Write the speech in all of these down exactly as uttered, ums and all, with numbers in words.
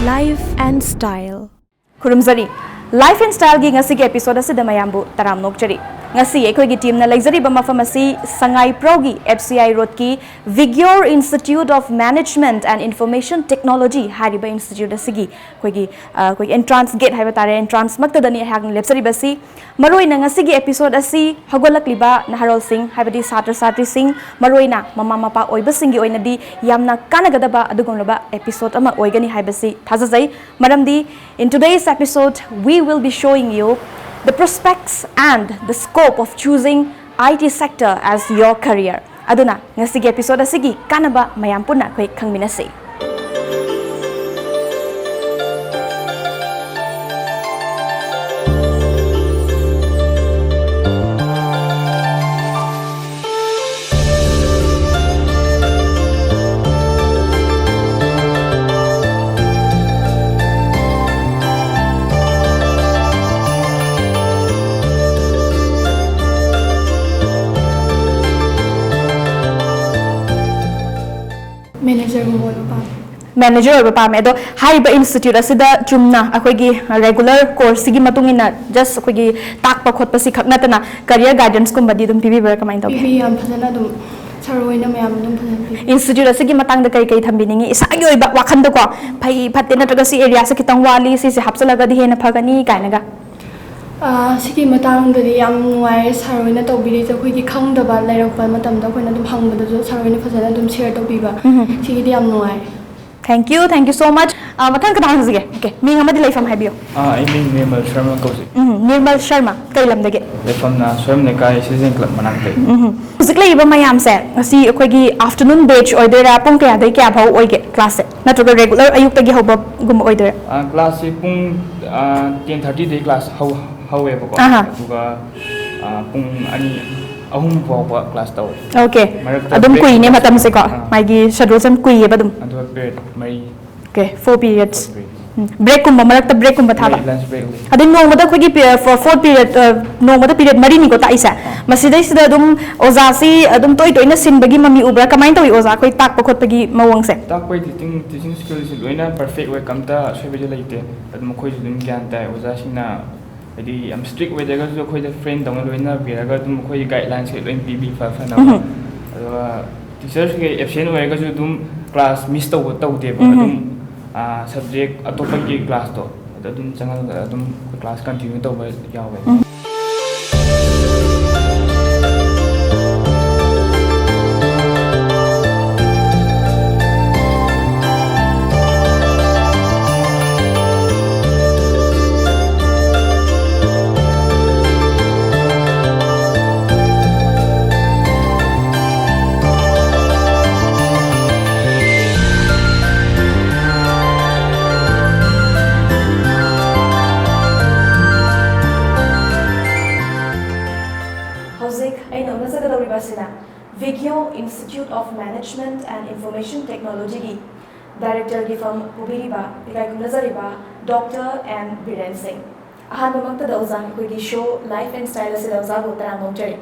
Life and Style. ꯈꯨꯔꯨꯝꯖꯔꯤ꯫ Life and Styleꯒꯤ ꯉꯁꯤꯒꯤ episode ꯑꯁꯤꯗ ꯃꯌꯥꯝꯕꯨ ꯇꯔꯥꯝꯅ ꯑꯣꯛꯆꯔꯤ꯫ ꯉꯁꯤ ꯑꯩꯈꯣꯏꯒꯤ teamꯅ ꯂꯩꯖꯔꯤꯕ ꯃꯐꯝ ꯑꯁꯤ ꯁꯉꯥꯏ ꯄ꯭ꯔꯧꯒꯤ F C I roadꯀꯤ Vigor Institute of Management and Information Technology ꯍꯥꯏꯔꯤꯕ institute ꯑꯁꯤꯒꯤ ꯑꯩꯈꯣꯏꯒꯤ ꯑ, ꯑꯩꯈꯣꯏꯒꯤ entrance gate ꯍꯥꯏꯕ ꯇꯥꯔꯦ, entrance ꯃꯛꯇꯗꯅꯤ ꯑꯩꯍꯥꯛꯅ ꯂꯦꯞꯆꯔꯤꯕꯁꯤ꯫ ꯃꯔꯨꯑꯣꯏꯅ ꯉꯁꯤꯒꯤ episode ꯑꯁꯤ ꯍꯧꯒꯠꯂꯛꯂꯤꯕ ꯅꯍꯥꯔꯣꯜꯁꯤꯡ, ꯍꯥꯏꯕꯗꯤ ꯁꯥꯇ꯭ꯔ ꯁꯥꯇ꯭ꯔꯤꯁꯤꯡ, ꯃꯔꯨꯑꯣꯏꯅ ꯃꯃꯥ ꯃꯄꯥ ꯑꯣꯏꯕꯁꯤꯡꯒꯤ ꯑꯣꯏꯅꯗꯤ ꯌꯥꯝꯅ ꯀꯥꯟꯅꯒꯗꯕ ꯑꯗꯨꯒꯨꯝꯂꯕ episode ꯑꯃ ꯑꯣꯏꯒꯅꯤ ꯍꯥꯏꯕꯁꯤ ꯊꯥꯖꯖꯩ꯫ ꯃꯔꯝꯗꯤ in today's episode we will be showing you the prospects and the scope of choosing I T sector as your career. ꯑꯗꯨꯅ ꯉꯁꯤꯒꯤ episode ꯑꯁꯤꯒꯤ ꯀꯥꯟꯅꯕ ꯃꯌꯥꯝ ꯄꯨꯟꯅ ꯑꯩꯈꯣꯏ ꯈꯪꯃꯤꯟꯅꯁꯤ꯫ Managerꯒꯨꯝꯕ ꯑꯣꯏꯕ ꯄꯥꯝꯃꯦ꯫ Manager ꯑꯣꯏꯕ ꯄꯥꯝꯃꯦ꯫ ꯑꯗꯣ ꯍꯥꯏꯔꯤꯕ institute ꯑꯁꯤꯗ ꯆꯨꯝꯅ ꯑꯩꯈꯣꯏꯒꯤ regular courseꯁꯤꯒꯤ ꯃꯇꯨꯡ ꯏꯟꯅ just ꯑꯩꯈꯣꯏꯒꯤ ꯇꯥꯛꯄ ꯈꯣꯠꯄꯁꯤ ꯈꯛ ꯅꯠꯇꯅ career guidanceꯀꯨꯝꯕꯗꯤ ꯑꯗꯨꯝ ꯄꯤꯕꯤꯕ꯭ꯔꯥ, ꯀꯃꯥꯏꯅ ꯇꯧꯒꯦ? ꯄꯤꯕꯤ, ꯌꯥꯝ ꯐꯖꯅ ꯑꯗꯨꯝ sir ꯍꯣꯏꯅ ꯃꯌꯥꯝ ꯑꯗꯨꯝ ꯐꯖꯅ ꯄꯤꯕꯤ꯫ Institute ꯑꯁꯤꯒꯤ ꯃꯇꯥꯡꯗ ꯀꯔꯤ ꯀꯔꯤ ꯊꯝꯕꯤꯅꯤꯡꯉꯤ? ꯏꯁꯥꯒꯤ ꯑꯣꯏꯕ ꯋꯥꯈꯜꯗꯀꯣ, ꯐꯩ ꯐꯠꯇꯦ ꯅꯠꯇ꯭ꯔꯒ ꯁꯤ areaꯁꯦ ꯈꯤꯇꯪ ꯋꯥꯠꯂꯤ, ꯁꯤꯁꯦ ꯍꯥꯞꯆꯤꯜꯂꯒꯗꯤ ꯍꯦꯟꯅ ꯐꯒꯅꯤ ꯀꯥꯏꯅꯒ꯫ ꯑꯥ, ꯁꯤꯒꯤ ꯃꯇꯥꯡꯗꯗꯤ ꯌꯥꯝ ꯅꯨꯡꯉꯥꯏꯔꯦ sir ꯍꯣꯏꯅ ꯇꯧꯕꯤꯔꯤꯁꯦ꯫ ꯑꯩꯈꯣꯏꯒꯤ ꯈꯪꯗꯕ ꯂꯩꯔꯛꯄ ꯃꯇꯝꯗ ꯑꯩꯈꯣꯏꯅ ꯑꯗꯨꯝ ꯍꯪꯕꯗꯁꯨ sir ꯍꯣꯏꯅ ꯐꯖꯅ ꯑꯗꯨꯝ share ꯇꯧꯕꯤꯕ꯫ ꯎꯝ꯫ ꯁꯤꯒꯤꯗꯤ ꯌꯥꯝ ꯅꯨꯡꯉꯥꯏ꯫ Thank you, thank you so much. ꯑ, ꯃꯊꯪ ꯀꯅꯥ ꯍꯪꯖꯒꯦ? Okay, ꯃꯤꯡ ꯑꯃꯗꯤ ꯂꯩꯐꯝ ꯍꯥꯏꯕꯤꯌꯨ꯫ ꯑꯥ, ꯑꯩ ꯃꯤꯡ ꯅꯤꯔꯃꯜ ꯁꯔꯃ ꯀꯧꯖꯩ꯫ ꯎꯝ, ꯅꯤꯔꯃꯜ ꯁꯔꯃ, ꯀꯩ ꯂꯝꯗꯒꯤ? ꯂꯩꯐꯝꯅ ꯁ꯭ꯋꯥꯌꯝ ꯂꯩꯀꯥꯏ ꯁꯤꯖꯦꯟ ꯀ꯭ꯂꯕ ꯃꯅꯥꯛꯇꯩ꯫ ꯎꯝ, ꯍꯧꯖꯤꯛ ꯂꯩꯔꯤꯕ ꯃꯌꯥꯝꯁꯦ ꯉꯁꯤ ꯑꯩꯈꯣꯏꯒꯤ afternoon batch ꯑꯣꯏꯗꯣꯏꯔꯥ, ꯄꯨꯡ ꯀꯌꯥꯗꯩ ꯀꯌꯥ ꯐꯥꯎ ꯑꯣꯏꯒꯦ classꯁꯦ, ꯅꯠꯇ꯭ꯔꯒ regular ꯑꯌꯨꯛꯇꯒꯤ ꯍꯧꯕꯒꯨꯝꯕ ꯑꯣꯏꯗꯣꯏꯔꯥ? ꯑꯥ, classꯁꯤ ꯄꯨꯡ ten thirtyꯗꯩ class ꯍꯧ ꯍꯧꯋꯦꯕꯀꯣ꯫ ꯑꯍꯥ꯫ ꯑꯗꯨꯒ ꯑꯥ, ꯄꯨꯡ ꯑꯅꯤ ꯑꯍꯨꯝ ꯐꯥꯎꯕ class ꯇꯧꯋꯦ꯫ Okay, ꯃꯔꯛꯇ ꯑꯗꯨꯝ break ꯀꯨꯏꯅꯦ ꯑꯃ ꯃꯇꯝꯁꯦꯀꯣ꯫ ꯑꯥ꯫ ꯃꯥꯒꯤ scheduleꯁꯦ ꯌꯥꯝ ꯀꯨꯏꯌꯦꯕ ꯑꯗꯨꯝ꯫ ꯑꯗꯨꯒ period ꯃꯔꯤ꯫ Okay, four periods꯫ Four periods꯫ ꯕ꯭ꯔꯦꯛꯀꯨꯝꯕ, ꯃꯔꯛꯇ ꯕ꯭ꯔꯦꯛꯀꯨꯝꯕ ꯊꯥꯕ? ꯂꯟꯁ ꯕ꯭ꯔꯦꯛ ꯂꯩ꯫ ꯑꯗꯨ ꯅꯣꯡꯃꯗ ꯑꯩꯈꯣꯏꯒꯤ ꯐꯣꯔ ꯄꯤꯔꯤꯌꯠ, ꯅꯣꯡꯃꯗ ꯄꯤꯔꯤꯌꯠ ꯃꯔꯤꯅꯤꯀꯣ ꯇꯥꯛꯏꯁꯦ? ꯃꯁꯤꯗꯩꯁꯤꯗ ꯑꯗꯨꯝ ꯑꯣꯖꯥꯁꯤ ꯑꯗꯨꯝ ꯇꯣꯏ ꯇꯣꯏꯅ ꯁꯤꯟꯕꯒꯤ ꯃꯃꯤ ꯎꯕ꯭ꯔꯥ? ꯀꯃꯥꯏꯅ ꯇꯧꯏ ꯑꯣꯖꯥ ꯑꯩꯈꯣꯏ ꯇꯥꯛꯄ ꯈꯣꯠꯄꯒꯤ ꯃꯑꯣꯡꯁꯦ? ꯇꯥꯛꯄꯒꯤ ꯇꯤꯆꯤꯡ ꯇꯤꯆꯤꯡ ꯁ꯭ꯀꯤꯜꯁꯤ ꯂꯣꯏꯅ ꯄꯔꯐꯦꯛ ꯑꯣꯏ, ꯀꯝꯇ ꯑꯁꯣꯏꯕꯗꯤ ꯂꯩꯇꯦ꯫ ꯑꯗꯨꯝ ꯑꯩꯈꯣꯏꯁꯨ ꯑꯗꯨꯝ ꯒ꯭ꯌꯥꯟ ꯇꯥꯏ, ꯑꯣꯖꯥꯁꯤꯡꯅ ꯍꯥꯏꯗꯤ ꯌꯥꯝ ꯁ꯭ꯇ꯭ꯔꯤꯛ ꯑꯣꯏꯗ꯭ꯔꯒꯁꯨ ꯑꯩꯈꯣꯏꯗ ꯐ꯭ꯔꯦꯟ ꯗꯧꯅ ꯂꯣꯏꯅꯕꯤꯔꯒ ꯑꯗꯨꯝ ꯑꯩꯈꯣꯏꯒꯤ ꯒꯥꯏꯗꯂꯥꯏꯟꯁꯦ ꯂꯣꯏꯅ ꯄꯤꯕꯤ ꯐ ꯐꯅꯕ꯫ ꯎꯝ꯫ ꯑꯗꯨꯒ ꯇꯤꯆꯔꯁꯤꯡ ꯑꯦꯕꯁꯦꯟ ꯑꯣꯏꯔꯒꯁꯨ ꯑꯗꯨꯝ ꯀ꯭ꯂꯥꯁ ꯃꯤꯁ ꯇꯧꯕ ꯇꯧꯗꯦꯕ꯫ ꯎꯝ꯫ ꯑꯗꯨꯝ ꯁꯕꯖꯦꯛ ꯑꯇꯣꯞꯄꯒꯤ ꯀ꯭ꯂꯥꯁꯇꯣ ꯑꯗꯨꯗ ꯑꯗꯨꯝ ꯆꯪꯍꯜꯂꯒ ꯑꯗꯨꯝ ꯀ꯭ꯂꯥꯁ ꯀꯟꯇꯤꯅ꯭ꯌꯨ ꯇꯧꯕ ꯌꯥꯎꯋꯦ꯫ ꯎꯝ꯫ ꯍꯧꯖꯤꯛ ꯑꯩꯅ ꯎꯠꯅꯖꯒꯗꯧꯔꯤꯕ ꯑꯁꯤꯅ Vigyo Institute of Management and Information Technology ꯒꯤ ꯗꯥꯏꯔꯦꯛꯇꯔꯒꯤ ꯐꯝ ꯄꯨꯕꯤꯔꯤꯕ, ꯏꯀꯥꯏ ꯈꯨꯝꯅꯖꯔꯤꯕ ꯗꯣꯛꯇꯔ ꯑꯦꯟ ꯕꯤꯔꯦꯟ ꯁꯤꯡ꯫ ꯑꯍꯥꯟꯕꯃꯛꯇꯗ ꯑꯣꯖꯥ ꯑꯩꯈꯣꯏꯒꯤ ꯁꯣ ꯂꯥꯏꯐ ꯑꯦꯟ ꯁ꯭ꯇꯥꯏꯜ ꯑꯁꯤꯗ ꯑꯣꯖꯥꯕꯨ ꯇꯔꯥꯝꯅ ꯑꯣꯛꯆꯔꯤ꯫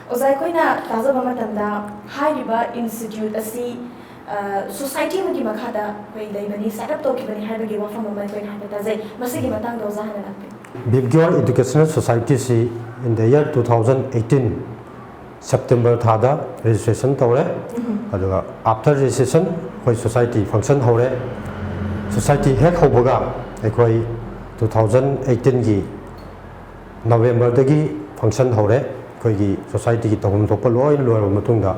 ꯑꯣꯖꯥ, ꯑꯩꯈꯣꯏꯅ ꯇꯥꯖꯕ ꯃꯇꯝꯗ ꯍꯥꯏꯔꯤꯕ ꯏꯟꯁꯇꯤꯇ꯭ꯌꯨꯠ ꯑꯁꯤ ꯁꯣꯁꯥꯏꯇꯤ ꯑꯃꯒꯤ ꯃꯈꯥꯗ ꯑꯩꯈꯣꯏ ꯂꯩꯕꯅꯤ, ꯁꯦꯠ ꯑꯞ ꯇꯧꯈꯤꯕꯅꯤ ꯍꯥꯏꯕꯒꯤ ꯋꯥꯐꯝ ꯑꯃ ꯑꯩꯈꯣꯏꯅ ꯍꯥꯏꯐꯦꯠ ꯇꯥꯖꯩ꯫ ꯃꯁꯤꯒꯤ ꯃꯇꯥꯡꯗ ꯑꯣꯖꯥ ꯍꯥꯟꯅ ꯇꯥꯛꯄꯤꯌꯨ꯫ Vigyo Educational Society ꯁꯤ in the year two thousand eighteen September ꯊꯥꯗ registration ꯇꯧꯔꯦ꯫ ꯑꯗꯨꯒ after registration ꯑꯩꯈꯣꯏ society function ꯍꯧꯔꯦ꯫ Society ꯍꯦꯛ ꯍꯧꯕꯒ ꯑꯩꯈꯣꯏ two thousand eighteen ꯒꯤ November ꯗꯒꯤ function ꯍꯧꯔꯦ꯫ ꯑꯩꯈꯣꯏꯒꯤ society ꯒꯤ ꯇꯧꯐꯝ ꯊꯣꯛꯄ ꯂꯣꯏꯅ ꯂꯣꯏꯔꯕ ꯃꯇꯨꯡꯗ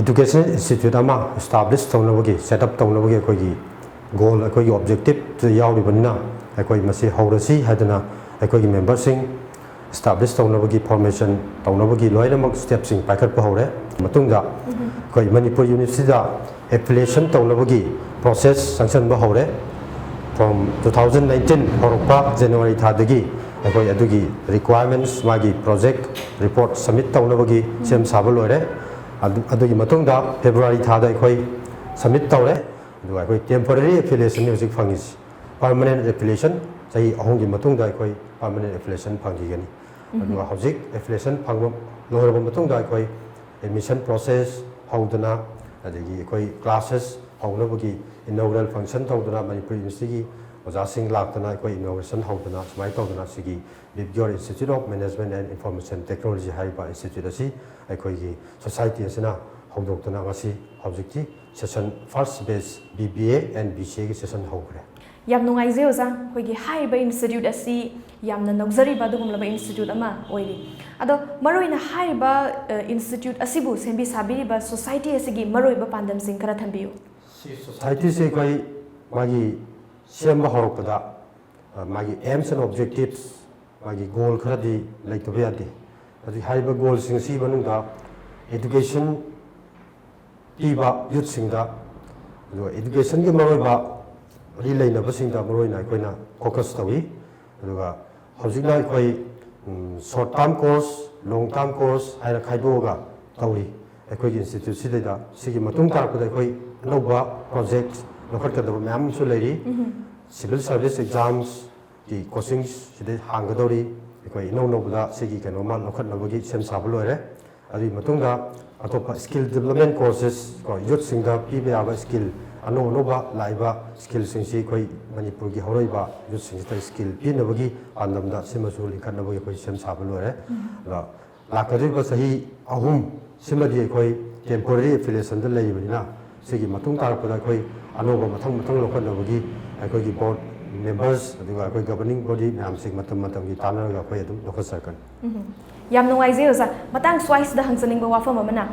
educational institute ꯑꯃ establish ꯇꯧꯅꯕꯒꯤ, set up ꯇꯧꯅꯕꯒꯤ ꯑꯩꯈꯣꯏꯒꯤ goal, ꯑꯩꯈꯣꯏꯒꯤ objective ꯇ ꯌꯥꯎꯔꯤꯕꯅꯤꯅ ꯑꯩꯈꯣꯏ ꯃꯁꯤ ꯍꯧꯔꯁꯤ ꯍꯥꯏꯗꯅ ꯑꯩꯈꯣꯏꯒꯤ member ꯁꯤꯡ establish ꯇꯧꯅꯕꯒꯤ, formation ꯇꯧꯅꯕꯒꯤ ꯂꯣꯏꯅꯃꯛ step ꯁꯤꯡ ꯄꯥꯏꯈꯠꯄ ꯍꯧꯔꯦ꯫ ꯃꯇꯨꯡꯗ ꯑꯩꯈꯣꯏ ꯃꯅꯤꯄꯨꯔ University ꯗ affiliation ꯇꯧꯅꯕꯒꯤ process ꯆꯪꯁꯤꯟꯕ ꯍꯧꯔꯦ꯫ From two thousand nineteen ꯍꯧꯔꯛꯄ January ꯊꯥꯗꯒꯤ ꯑꯩꯈꯣꯏ ꯑꯗꯨꯒꯤ requirements, ꯃꯥꯒꯤ project report submit ꯇꯧꯅꯕꯒꯤ ꯁꯦꯝ ꯁꯥꯕ ꯂꯣꯏꯔꯦ꯫ ꯑꯗꯨ, ꯑꯗꯨꯒꯤ ꯃꯇꯨꯡꯗ February ꯊꯥꯗ ꯑꯩꯈꯣꯏ submit ꯇꯧꯔꯦ꯫ ꯑꯗꯨꯒ ꯑꯩꯈꯣꯏ temporary affiliation ꯍꯧꯖꯤꯛ ꯐꯪꯉꯤꯁꯤ꯫ Permanent affiliation ꯆꯍꯤ ꯑꯍꯨꯝꯒꯤ ꯃꯇꯨꯡꯗ ꯑꯩꯈꯣꯏ permanent affiliation ꯐꯪꯈꯤꯒꯅꯤ꯫ ꯑꯗꯨꯒ ꯍꯧꯖꯤꯛ affiliation ꯐꯪꯕ ꯂꯣꯏꯔꯕ ꯃꯇꯨꯡꯗ ꯑꯩꯈꯣꯏ admission process ꯍꯧꯗꯅ, ꯑꯗꯒꯤ ꯑꯩꯈꯣꯏ classes ꯍꯧꯅꯕꯒꯤ inaugural function ꯇꯧꯗꯅ, ꯃꯅꯤꯄꯨꯔ ꯌꯨꯅꯤꯚꯔꯁꯤꯇꯤꯒꯤ ꯑꯣꯖꯥꯁꯤꯡ ꯂꯥꯛꯇꯅ ꯑꯩꯈꯣꯏ inauguration ꯍꯧꯗꯅ, ꯁꯨꯃꯥꯏꯅ ꯇꯧꯗꯅ ꯁꯤꯒꯤ Bibgyor Institute of Management and Information Technology ꯍꯥꯏꯔꯤꯕ institute ꯑꯁꯤ ꯑꯩꯈꯣꯏꯒꯤ society ꯑꯁꯤꯅ ꯍꯧꯗꯣꯛꯇꯨꯅ ꯉꯁꯤ ꯍꯧꯖꯤꯛꯇꯤ session, first batch B B A and B C A ꯒꯤ session ꯍꯧꯈ꯭ꯔꯦ꯫ ꯌꯥꯝ ꯅꯨꯡꯉꯥꯏꯖꯩ ꯑꯣꯖꯥ, ꯑꯩꯈꯣꯏꯒꯤ ꯍꯥꯏꯔꯤꯕ institute ꯑꯁꯤ ꯌꯥꯝꯅ ꯅꯧꯖꯔꯤꯕ ꯑꯗꯨꯒꯨꯝꯂꯕ institute ꯑꯃ ꯑꯣꯏꯔꯤ꯫ ꯑꯗꯣ ꯃꯔꯨꯑꯣꯏꯅ ꯍꯥꯏꯔꯤꯕ institute ꯑꯁꯤꯕꯨ ꯁꯦꯝꯕꯤ ꯁꯥꯕꯤꯔꯤꯕ society ꯑꯁꯤꯒꯤ ꯃꯔꯨꯑꯣꯏꯕ ꯄꯥꯟꯗꯝꯁꯤꯡ ꯈꯔ ꯊꯝꯕꯤꯌꯨ꯫ Society ꯁꯤ ꯑꯩꯈꯣꯏ ꯃꯥꯒꯤ ꯁꯦꯝꯕ ꯍꯧꯔꯛꯄꯗ, ꯑ, ꯃꯥꯒꯤ aims and objectives, ꯃꯥꯒꯤ goal ꯈꯔꯗꯤ ꯂꯩꯇꯕ ꯌꯥꯗꯦ꯫ ꯑꯗꯨ ꯍꯥꯏꯔꯤꯕ goal ꯁꯤꯡ ꯑꯁꯤꯒꯤ ꯃꯅꯨꯡꯗ education ꯄꯤꯕ youth ꯁꯤꯡꯗ, ꯑꯗꯨꯒ education ꯒꯤ ꯃꯔꯨꯑꯣꯏꯕ ꯃꯔꯤ ꯂꯩꯅꯕꯁꯤꯡꯗ ꯃꯔꯨꯑꯣꯏꯅ ꯑꯩꯈꯣꯏꯅ focus ꯇꯧꯏ꯫ ꯑꯗꯨꯒ ꯍꯧꯖꯤꯛꯅ ꯑꯩꯈꯣꯏ, ꯎꯝ, short term course, long term course ꯍꯥꯏꯅ ꯈꯥꯏꯗꯣꯛꯑꯒ ꯇꯧꯔꯤ꯫ ꯑꯩꯈꯣꯏꯒꯤ institute ꯁꯤꯗꯩꯗ ꯁꯤꯒꯤ ꯃꯇꯨꯡ ꯇꯥꯔꯛꯄꯗ ꯑꯩꯈꯣꯏ ꯑꯅꯧꯕ project ꯂꯧꯈꯠꯀꯗꯕ ꯃꯌꯥꯝ ꯑꯃꯁꯨ ꯂꯩꯔꯤ꯫ Civil service exams ꯒꯤ coaching ꯁꯤꯗꯩ ꯍꯥꯡꯒꯗꯧꯔꯤ꯫ ꯑꯩꯈꯣꯏ ꯏꯅꯧ ꯅꯧꯕꯗ ꯁꯤꯒꯤ ꯀꯩꯅꯣꯝꯃ ꯂꯧꯈꯠꯅꯕꯒꯤ ꯁꯦꯝ ꯁꯥꯕ ꯂꯣꯏꯔꯦ꯫ ꯑꯗꯨꯒꯤ ꯃꯇꯨꯡꯗ ꯑꯇꯣꯞꯄ skill development courses ꯀꯣ, youth ꯁꯤꯡꯗ ꯄꯤꯕ ꯌꯥꯕ skill ꯑꯅꯧ ꯑꯅꯧꯕ ꯂꯥꯛꯏꯕ skill ꯁꯤꯡꯁꯤ ꯑꯩꯈꯣꯏ ꯃꯅꯤꯄꯨꯔꯒꯤ ꯍꯧꯔꯛꯏꯕ youth ꯁꯤꯡꯁꯤꯗ skill ꯄꯤꯅꯕꯒꯤ ꯄꯥꯟꯗꯝꯗ ꯁꯤꯃꯁꯨ ꯂꯤꯡꯈꯠꯅꯕꯒꯤ ꯑꯩꯈꯣꯏ ꯁꯦꯝ ꯁꯥꯕ ꯂꯣꯏꯔꯦ꯫ ꯑꯗ ꯂꯥꯛꯀꯗꯧꯔꯤꯕ ꯆꯍꯤ ꯑꯍꯨꯝ ꯁꯤꯃꯗꯤ ꯑꯩꯈꯣꯏ temporary affiliation ꯗ ꯂꯩꯔꯤꯕꯅꯤꯅ, ꯁꯤꯒꯤ ꯃꯇꯨꯡ ꯇꯥꯔꯛꯄꯗ ꯑꯩꯈꯣꯏ ꯑꯅꯧꯕ ꯃꯊꯪ ꯃꯊꯪ ꯂꯧꯈꯠꯅꯕꯒꯤ ꯑꯩꯈꯣꯏꯒꯤ board members ꯑꯗꯨꯒ ꯑꯩꯈꯣꯏ governing body ꯃꯌꯥꯝꯁꯤꯡ ꯃꯇꯝ ꯃꯇꯝꯒꯤ ꯇꯥꯟꯅꯔꯒ ꯑꯩꯈꯣꯏ ꯑꯗꯨꯝ ꯂꯧꯈꯠꯆꯔꯛꯀꯅꯤ꯫ ꯌꯥꯝ ꯅꯨꯡꯉꯥꯏꯖꯩ ꯑꯣꯖꯥ꯫ ꯃꯇꯥꯡ ꯁ꯭ꯋꯥꯏꯁꯤꯗ ꯍꯪꯖꯅꯤꯡꯕ ꯋꯥꯐꯝ ꯑꯃꯅ,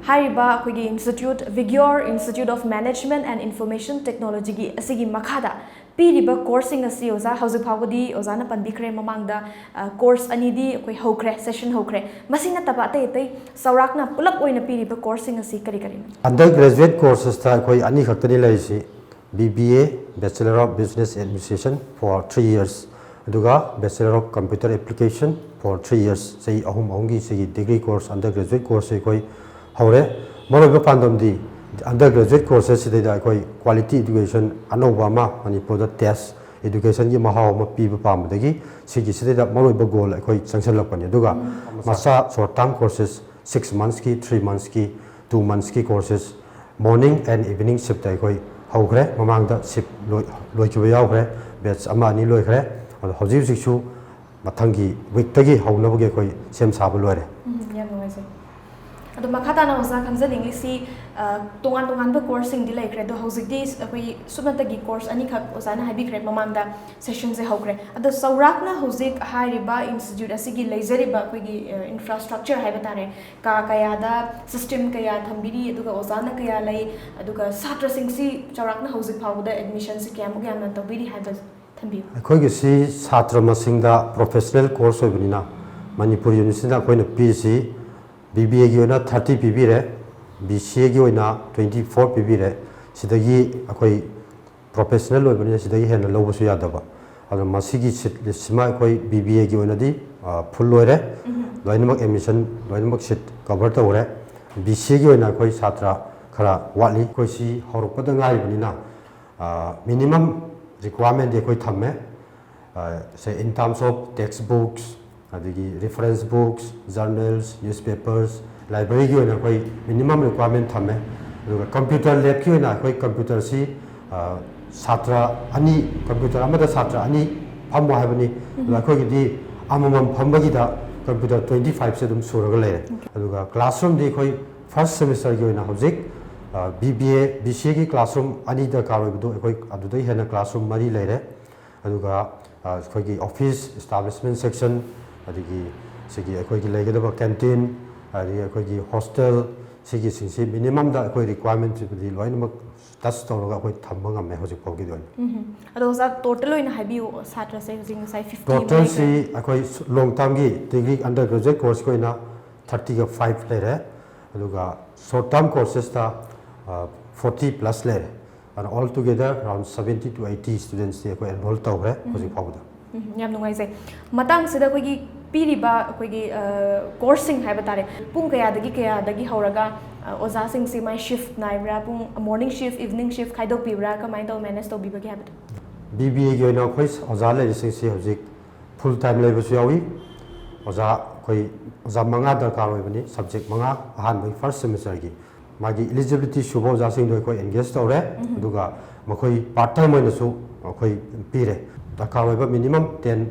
ꯍꯥꯏꯔꯤꯕ ꯑꯩꯈꯣꯏꯒꯤ institute, Bibgyor Institute of Management and Information Technology ꯒꯤ ꯑꯁꯤꯒꯤ ꯃꯈꯥꯗ ꯄꯤꯔꯤꯕ course ꯁꯤꯡ ꯑꯁꯤ ꯑꯣꯖꯥ ꯍꯧꯖꯤꯛ ꯐꯥꯎꯕꯗꯤ ꯑꯣꯖꯥꯅ ꯄꯟꯕꯤꯈ꯭ꯔꯦ ꯃꯃꯥꯡꯗ, ꯑ, course ꯑꯅꯤꯗꯤ ꯑꯩꯈꯣꯏ ꯍꯧꯈ꯭ꯔꯦ, session ꯍꯧꯈ꯭ꯔꯦ꯫ ꯃꯁꯤ ꯅꯠꯇꯕ ꯑꯇꯩ ꯑꯇꯩ ꯆꯥꯎꯔꯥꯛꯅ ꯄꯨꯂꯞ ꯑꯣꯏꯅ ꯄꯤꯔꯤꯕ course ꯁꯤꯡ ꯑꯁꯤ ꯀꯔꯤ ꯀꯔꯤꯅꯣ? Undergraduate courses ꯇ ꯑꯩꯈꯣꯏ ꯑꯅꯤ ꯈꯛꯇꯅꯤ ꯂꯩꯔꯤꯁꯤ, B B A, Bachelor of Business Administration for three years, ꯑꯗꯨꯒ Bachelor of Computer Application for three years, ꯆꯍꯤ ꯑꯍꯨꯝ ꯑꯍꯨꯝꯒꯤ ꯁꯤꯒꯤ degree course, undergraduate course ꯁꯤ ꯑꯩꯈꯣꯏ ꯍꯧꯔꯦ꯫ ꯃꯔꯨꯑꯣꯏꯕ ꯄꯥꯟꯗꯝꯗꯤ Undergraduate courses ꯁꯤꯗꯩꯗ ꯑꯩꯈꯣꯏ quality education ꯑꯅꯧꯕ ꯑꯃ ꯃꯅꯤꯄꯨꯔꯗ taste education ꯒꯤ ꯃꯍꯥꯎ ꯑꯃ ꯄꯤꯕ ꯄꯥꯝꯕꯗꯒꯤ ꯁꯤꯒꯤꯁꯤꯗꯩꯗ ꯃꯔꯨꯑꯣꯏꯕ goal ꯑꯩꯈꯣꯏ ꯆꯪꯁꯤꯜꯂꯛꯄꯅꯤ꯫ ꯑꯗꯨꯒ ꯃꯆꯥ short term courses six months ꯀꯤ, three months ꯀꯤ, two months ꯀꯤ courses morning and evening shift ꯇ ꯑꯩꯈꯣꯏ ꯍꯧꯈ꯭ꯔꯦ꯫ ꯃꯃꯥꯡꯗ shift ꯂꯣꯏ-, ꯂꯣꯏꯈꯤꯕ ꯌꯥꯎꯈ꯭ꯔꯦ, batch ꯑꯃ ꯑꯅꯤ ꯂꯣꯏꯈ꯭ꯔꯦ꯫ ꯑꯗꯣ ꯍꯧꯖꯤꯛ ꯍꯧꯖꯤꯛꯁꯨ ꯃꯊꯪꯒꯤ week ꯇꯒꯤ ꯍꯧꯅꯕꯒꯤ ꯑꯩꯈꯣꯏ ꯁꯦꯝ ꯁꯥꯕ ꯂꯣꯏꯔꯦ꯫ ꯎꯝ, ꯌꯥꯝ ꯅꯨꯡꯉꯥꯏꯖꯩ꯫ ꯑꯗꯣ ꯃꯈꯥ ꯇꯥꯅ ꯑꯣꯖꯥ ꯈꯪꯖꯅꯤꯡꯂꯤꯁꯤ, ꯑ, ꯇꯣꯉꯥꯟ ꯇꯣꯉꯥꯟꯕ course ꯁꯤꯡꯗꯤ ꯂꯩꯈ꯭ꯔꯦ, ꯑꯗꯣ ꯍꯧꯖꯤꯛꯇꯤ ꯑꯩꯈꯣꯏ ꯁꯨꯞꯅꯇꯒꯤ course ꯑꯅꯤꯈꯛ ꯑꯣꯖꯥꯅ ꯍꯥꯏꯕꯤꯈ꯭ꯔꯦ ꯃꯃꯥꯡꯗ session ꯁꯦ ꯍꯧꯈ꯭ꯔꯦ꯫ ꯑꯗꯣ ꯆꯥꯎꯔꯥꯛꯅ ꯍꯧꯖꯤꯛ ꯍꯥꯏꯔꯤꯕ institute ꯑꯁꯤꯒꯤ ꯂꯩꯖꯔꯤꯕ ꯑꯩꯈꯣꯏꯒꯤ, ꯑ, infrastructure ꯍꯥꯏꯕ ꯇꯥꯔꯦ, ꯀꯥ ꯀꯌꯥꯗ system ꯀꯌꯥ ꯊꯝꯕꯤꯔꯤ, ꯑꯗꯨꯒ ꯑꯣꯖꯥꯅ ꯀꯌꯥ ꯂꯩ, ꯑꯗꯨꯒ ꯁꯥꯇ꯭ꯔꯁꯤꯡꯁꯤ ꯆꯥꯎꯔꯥꯛꯅ ꯍꯧꯖꯤꯛ ꯐꯥꯎꯕꯗ admission ꯁꯤ ꯀꯌꯥꯃꯨꯛ ꯌꯥꯝꯅ ꯇꯧꯕꯤꯔꯤ ꯍꯥꯏꯕ ꯊꯝꯕꯤꯌꯨ꯫ ꯑꯩꯈꯣꯏꯒꯤꯁꯤ ꯁꯥꯇ꯭ꯔ ꯃꯁꯤꯡꯗ professional course ꯑꯣꯏꯕꯅꯤꯅ ꯃꯅꯤꯄꯨꯔ University ꯅ ꯑꯩꯈꯣꯏꯅ ꯄꯤꯔꯤꯁꯤ B B A ꯒꯤ ꯑꯣꯏꯅ thirty ꯄꯤꯕꯤꯔꯦ, B C A ꯒꯤ ꯑꯣꯏꯅ twenty four ꯄꯤꯕꯤꯔꯦ꯫ ꯁꯤꯗꯒꯤ ꯑꯩꯈꯣꯏ professional ꯑꯣꯏꯕꯅꯤꯅ ꯁꯤꯗꯒꯤ ꯍꯦꯟꯅ ꯂꯧꯕꯁꯨ ꯌꯥꯗꯕ꯫ ꯑꯗꯣ ꯃꯁꯤꯒꯤ seat list ꯁꯤꯃ ꯑꯩꯈꯣꯏ B B A ꯒꯤ ꯑꯣꯏꯅꯗꯤ, ꯑ, full ꯑꯣꯏꯔꯦ꯫ ꯎꯝ꯫ ꯂꯣꯏꯅꯃꯛ admission, ꯂꯣꯏꯅꯃꯛ seat cover ꯇꯧꯔꯦ꯫ B C A ꯒꯤ ꯑꯣꯏꯅ ꯑꯩꯈꯣꯏ ꯁꯥꯇ꯭ꯔ ꯈꯔ ꯋꯥꯠꯂꯤ꯫ ꯑꯩꯈꯣꯏ ꯁꯤ ꯍꯧꯔꯛꯄꯗ ꯉꯥꯏꯔꯤꯕꯅꯤꯅ, ꯑ, minimum requirement ꯗꯤ ꯑꯩꯈꯣꯏ ꯊꯝꯃꯦ꯫ ꯑ, say in terms of text books, ꯑꯗꯒꯤ reference books, journals, newspapers, library ꯒꯤ ꯑꯣꯏꯅ ꯑꯩꯈꯣꯏ minimum requirement ꯊꯝꯃꯦ꯫ ꯑꯗꯨꯒ computer lab ꯀꯤ ꯑꯣꯏꯅ ꯑꯩꯈꯣꯏ computer ꯁꯤ, ꯑ, ꯁꯥꯇ꯭ꯔ ꯑꯅꯤ, computer ꯑꯃꯗ ꯁꯥꯇ꯭ꯔ ꯑꯅꯤ ꯐꯝꯃꯣ ꯍꯥꯏꯕꯅꯤ꯫ ꯑꯗꯣ ꯎꯝ꯫ ꯑꯩꯈꯣꯏꯒꯤꯗꯤ ꯑꯃꯃꯝ ꯐꯝꯕꯒꯤꯗ computer twenty five ꯁꯦ ꯑꯗꯨꯝ ꯁꯨꯔꯒ ꯂꯩꯔꯦ꯫ Okay꯫ ꯑꯗꯨꯒ classroom ꯗꯤ ꯑꯩꯈꯣꯏ first semester ꯒꯤ ꯑꯣꯏꯅ ꯍꯧꯖꯤꯛ, ꯑ, B B A, B C A ꯒꯤ classroom ꯑꯅꯤ ꯗꯔꯀꯥꯔ ꯑꯣꯏꯕꯗꯣ ꯑꯩꯈꯣꯏ ꯑꯗꯨꯗꯩ ꯍꯦꯟꯅ classroom ꯃꯔꯤ ꯂꯩꯔꯦ꯫ ꯑꯗꯨꯒ, ꯑ, ꯑꯩꯈꯣꯏꯒꯤ office, establishment section, ꯑꯗꯒꯤ ꯁꯤꯒꯤ ꯑꯩꯈꯣꯏꯒꯤ ꯂꯩꯒꯗꯕ canteen, ꯑꯗꯒꯤ ꯑꯩꯈꯣꯏꯒꯤ hostel, ꯁꯤꯒꯤꯁꯤꯡꯁꯤ minimum ꯗ ꯑꯩꯈꯣꯏ requirement ꯁꯤꯕꯨꯗꯤ ꯂꯣꯏꯅꯃꯛ touch ꯇꯧꯔꯒ ꯑꯩꯈꯣꯏ ꯊꯝꯕ ꯉꯝꯃꯦ ꯍꯧꯖꯤꯛ ꯐꯥꯎꯒꯤꯗꯤ ꯑꯣꯏꯅ꯫ ꯎꯝ꯫ ꯑꯗꯣ ꯑꯣꯖꯥ, total ꯑꯣꯏꯅ ꯍꯥꯏꯕꯤꯌꯨ, ꯁꯥꯇ꯭ꯔꯁꯦ ꯍꯧꯖꯤꯛ ꯉꯁꯥꯏ fifty ꯑꯃ total ꯁꯤ ꯂꯩꯈ꯭ꯔꯦ꯫ ꯑꯩꯈꯣꯏ ꯁ-, long term ꯒꯤ degree undergraduate course ꯀꯤ ꯑꯣꯏꯅ thirty ꯒ five ꯂꯩꯔꯦ, ꯑꯗꯨꯒ short term courses ꯇ, ꯑ, forty plus ꯂꯩꯔꯦ꯫ ꯑꯗꯨꯅ all together around seventy to eighty students T ꯑꯩꯈꯣꯏ enroll ꯇꯧꯈ꯭ꯔꯦ ꯎꯝ꯫ ꯍꯧꯖꯤꯛ ꯐꯥꯎꯕꯗ꯫ ꯎꯝ, ꯌꯥꯝ ꯅꯨꯡꯉꯥꯏꯖꯩ꯫ ꯃꯇꯥꯡꯁꯤꯗ ꯑꯩꯈꯣꯏꯒꯤ ꯄꯤꯔꯤꯕ ꯑꯩꯈꯣꯏꯒꯤ, ꯑ, course ꯁꯤꯡ ꯍꯥꯏꯕ ꯇꯥꯔꯦ, ꯄꯨꯡ ꯀꯌꯥꯗꯒꯤ ꯀꯌꯥꯗꯒꯤ ꯍꯧꯔꯒ, ꯑꯣꯖꯥꯁꯤꯡꯁꯤ ꯃꯥꯏ ꯁꯤꯐ ꯅꯥꯏꯕ꯭ꯔꯥ? ꯄꯨꯡ ꯃꯣꯔꯅꯤꯡ ꯁꯤꯐ, ꯏꯚꯤꯅꯤꯡ ꯁꯤꯐ ꯈꯥꯏꯗꯣꯛꯄꯤꯕ꯭ꯔꯥ? ꯀꯃꯥꯏꯅ ꯇꯧ ꯃꯦꯅꯦꯖ ꯇꯧꯕꯤꯕꯒꯦ ꯍꯥꯏꯕꯗꯣ? ꯕꯤ ꯕꯤ ꯑꯦꯒꯤ ꯑꯣꯏꯅ ꯑꯩꯈꯣꯏ ꯑꯣꯖꯥ ꯂꯩꯔꯤꯁꯤꯡꯁꯤ ꯍꯧꯖꯤꯛ ꯐꯨꯜ ꯇꯥꯏꯝ ꯂꯩꯕꯁꯨ ꯌꯥꯎꯏ꯫ ꯑꯣꯖꯥ ꯑꯩꯈꯣꯏ ꯑꯣꯖꯥ ꯃꯉꯥ ꯗꯔꯀꯥꯔ ꯑꯣꯏꯕꯅꯤ, ꯁꯕꯖꯦꯛ ꯃꯉꯥ, ꯑꯍꯥꯟꯕꯒꯤ ꯐꯥꯔꯁ ꯁꯦꯃꯤꯁꯇꯔꯒꯤ꯫ ꯃꯥꯒꯤ ꯏꯂꯤꯖꯤꯕꯤꯂꯤꯇꯤ ꯁꯨꯕ ꯑꯣꯖꯥꯁꯤꯡꯗꯣ ꯑꯩꯈꯣꯏ ꯑꯦꯡꯒꯦꯖ ꯇꯧꯔꯦ꯫ ꯑꯗꯨꯒ ꯃꯈꯣꯏ ꯄꯥꯔꯠ ꯇꯥꯏꯝ ꯑꯣꯏꯅꯁꯨ ꯑꯩꯈꯣꯏ ꯄꯤꯔꯦ꯫ ꯗꯔꯀꯥꯔ ꯑꯣꯏꯕ ꯃꯤꯅꯤꯃꯝ ꯇꯦꯟ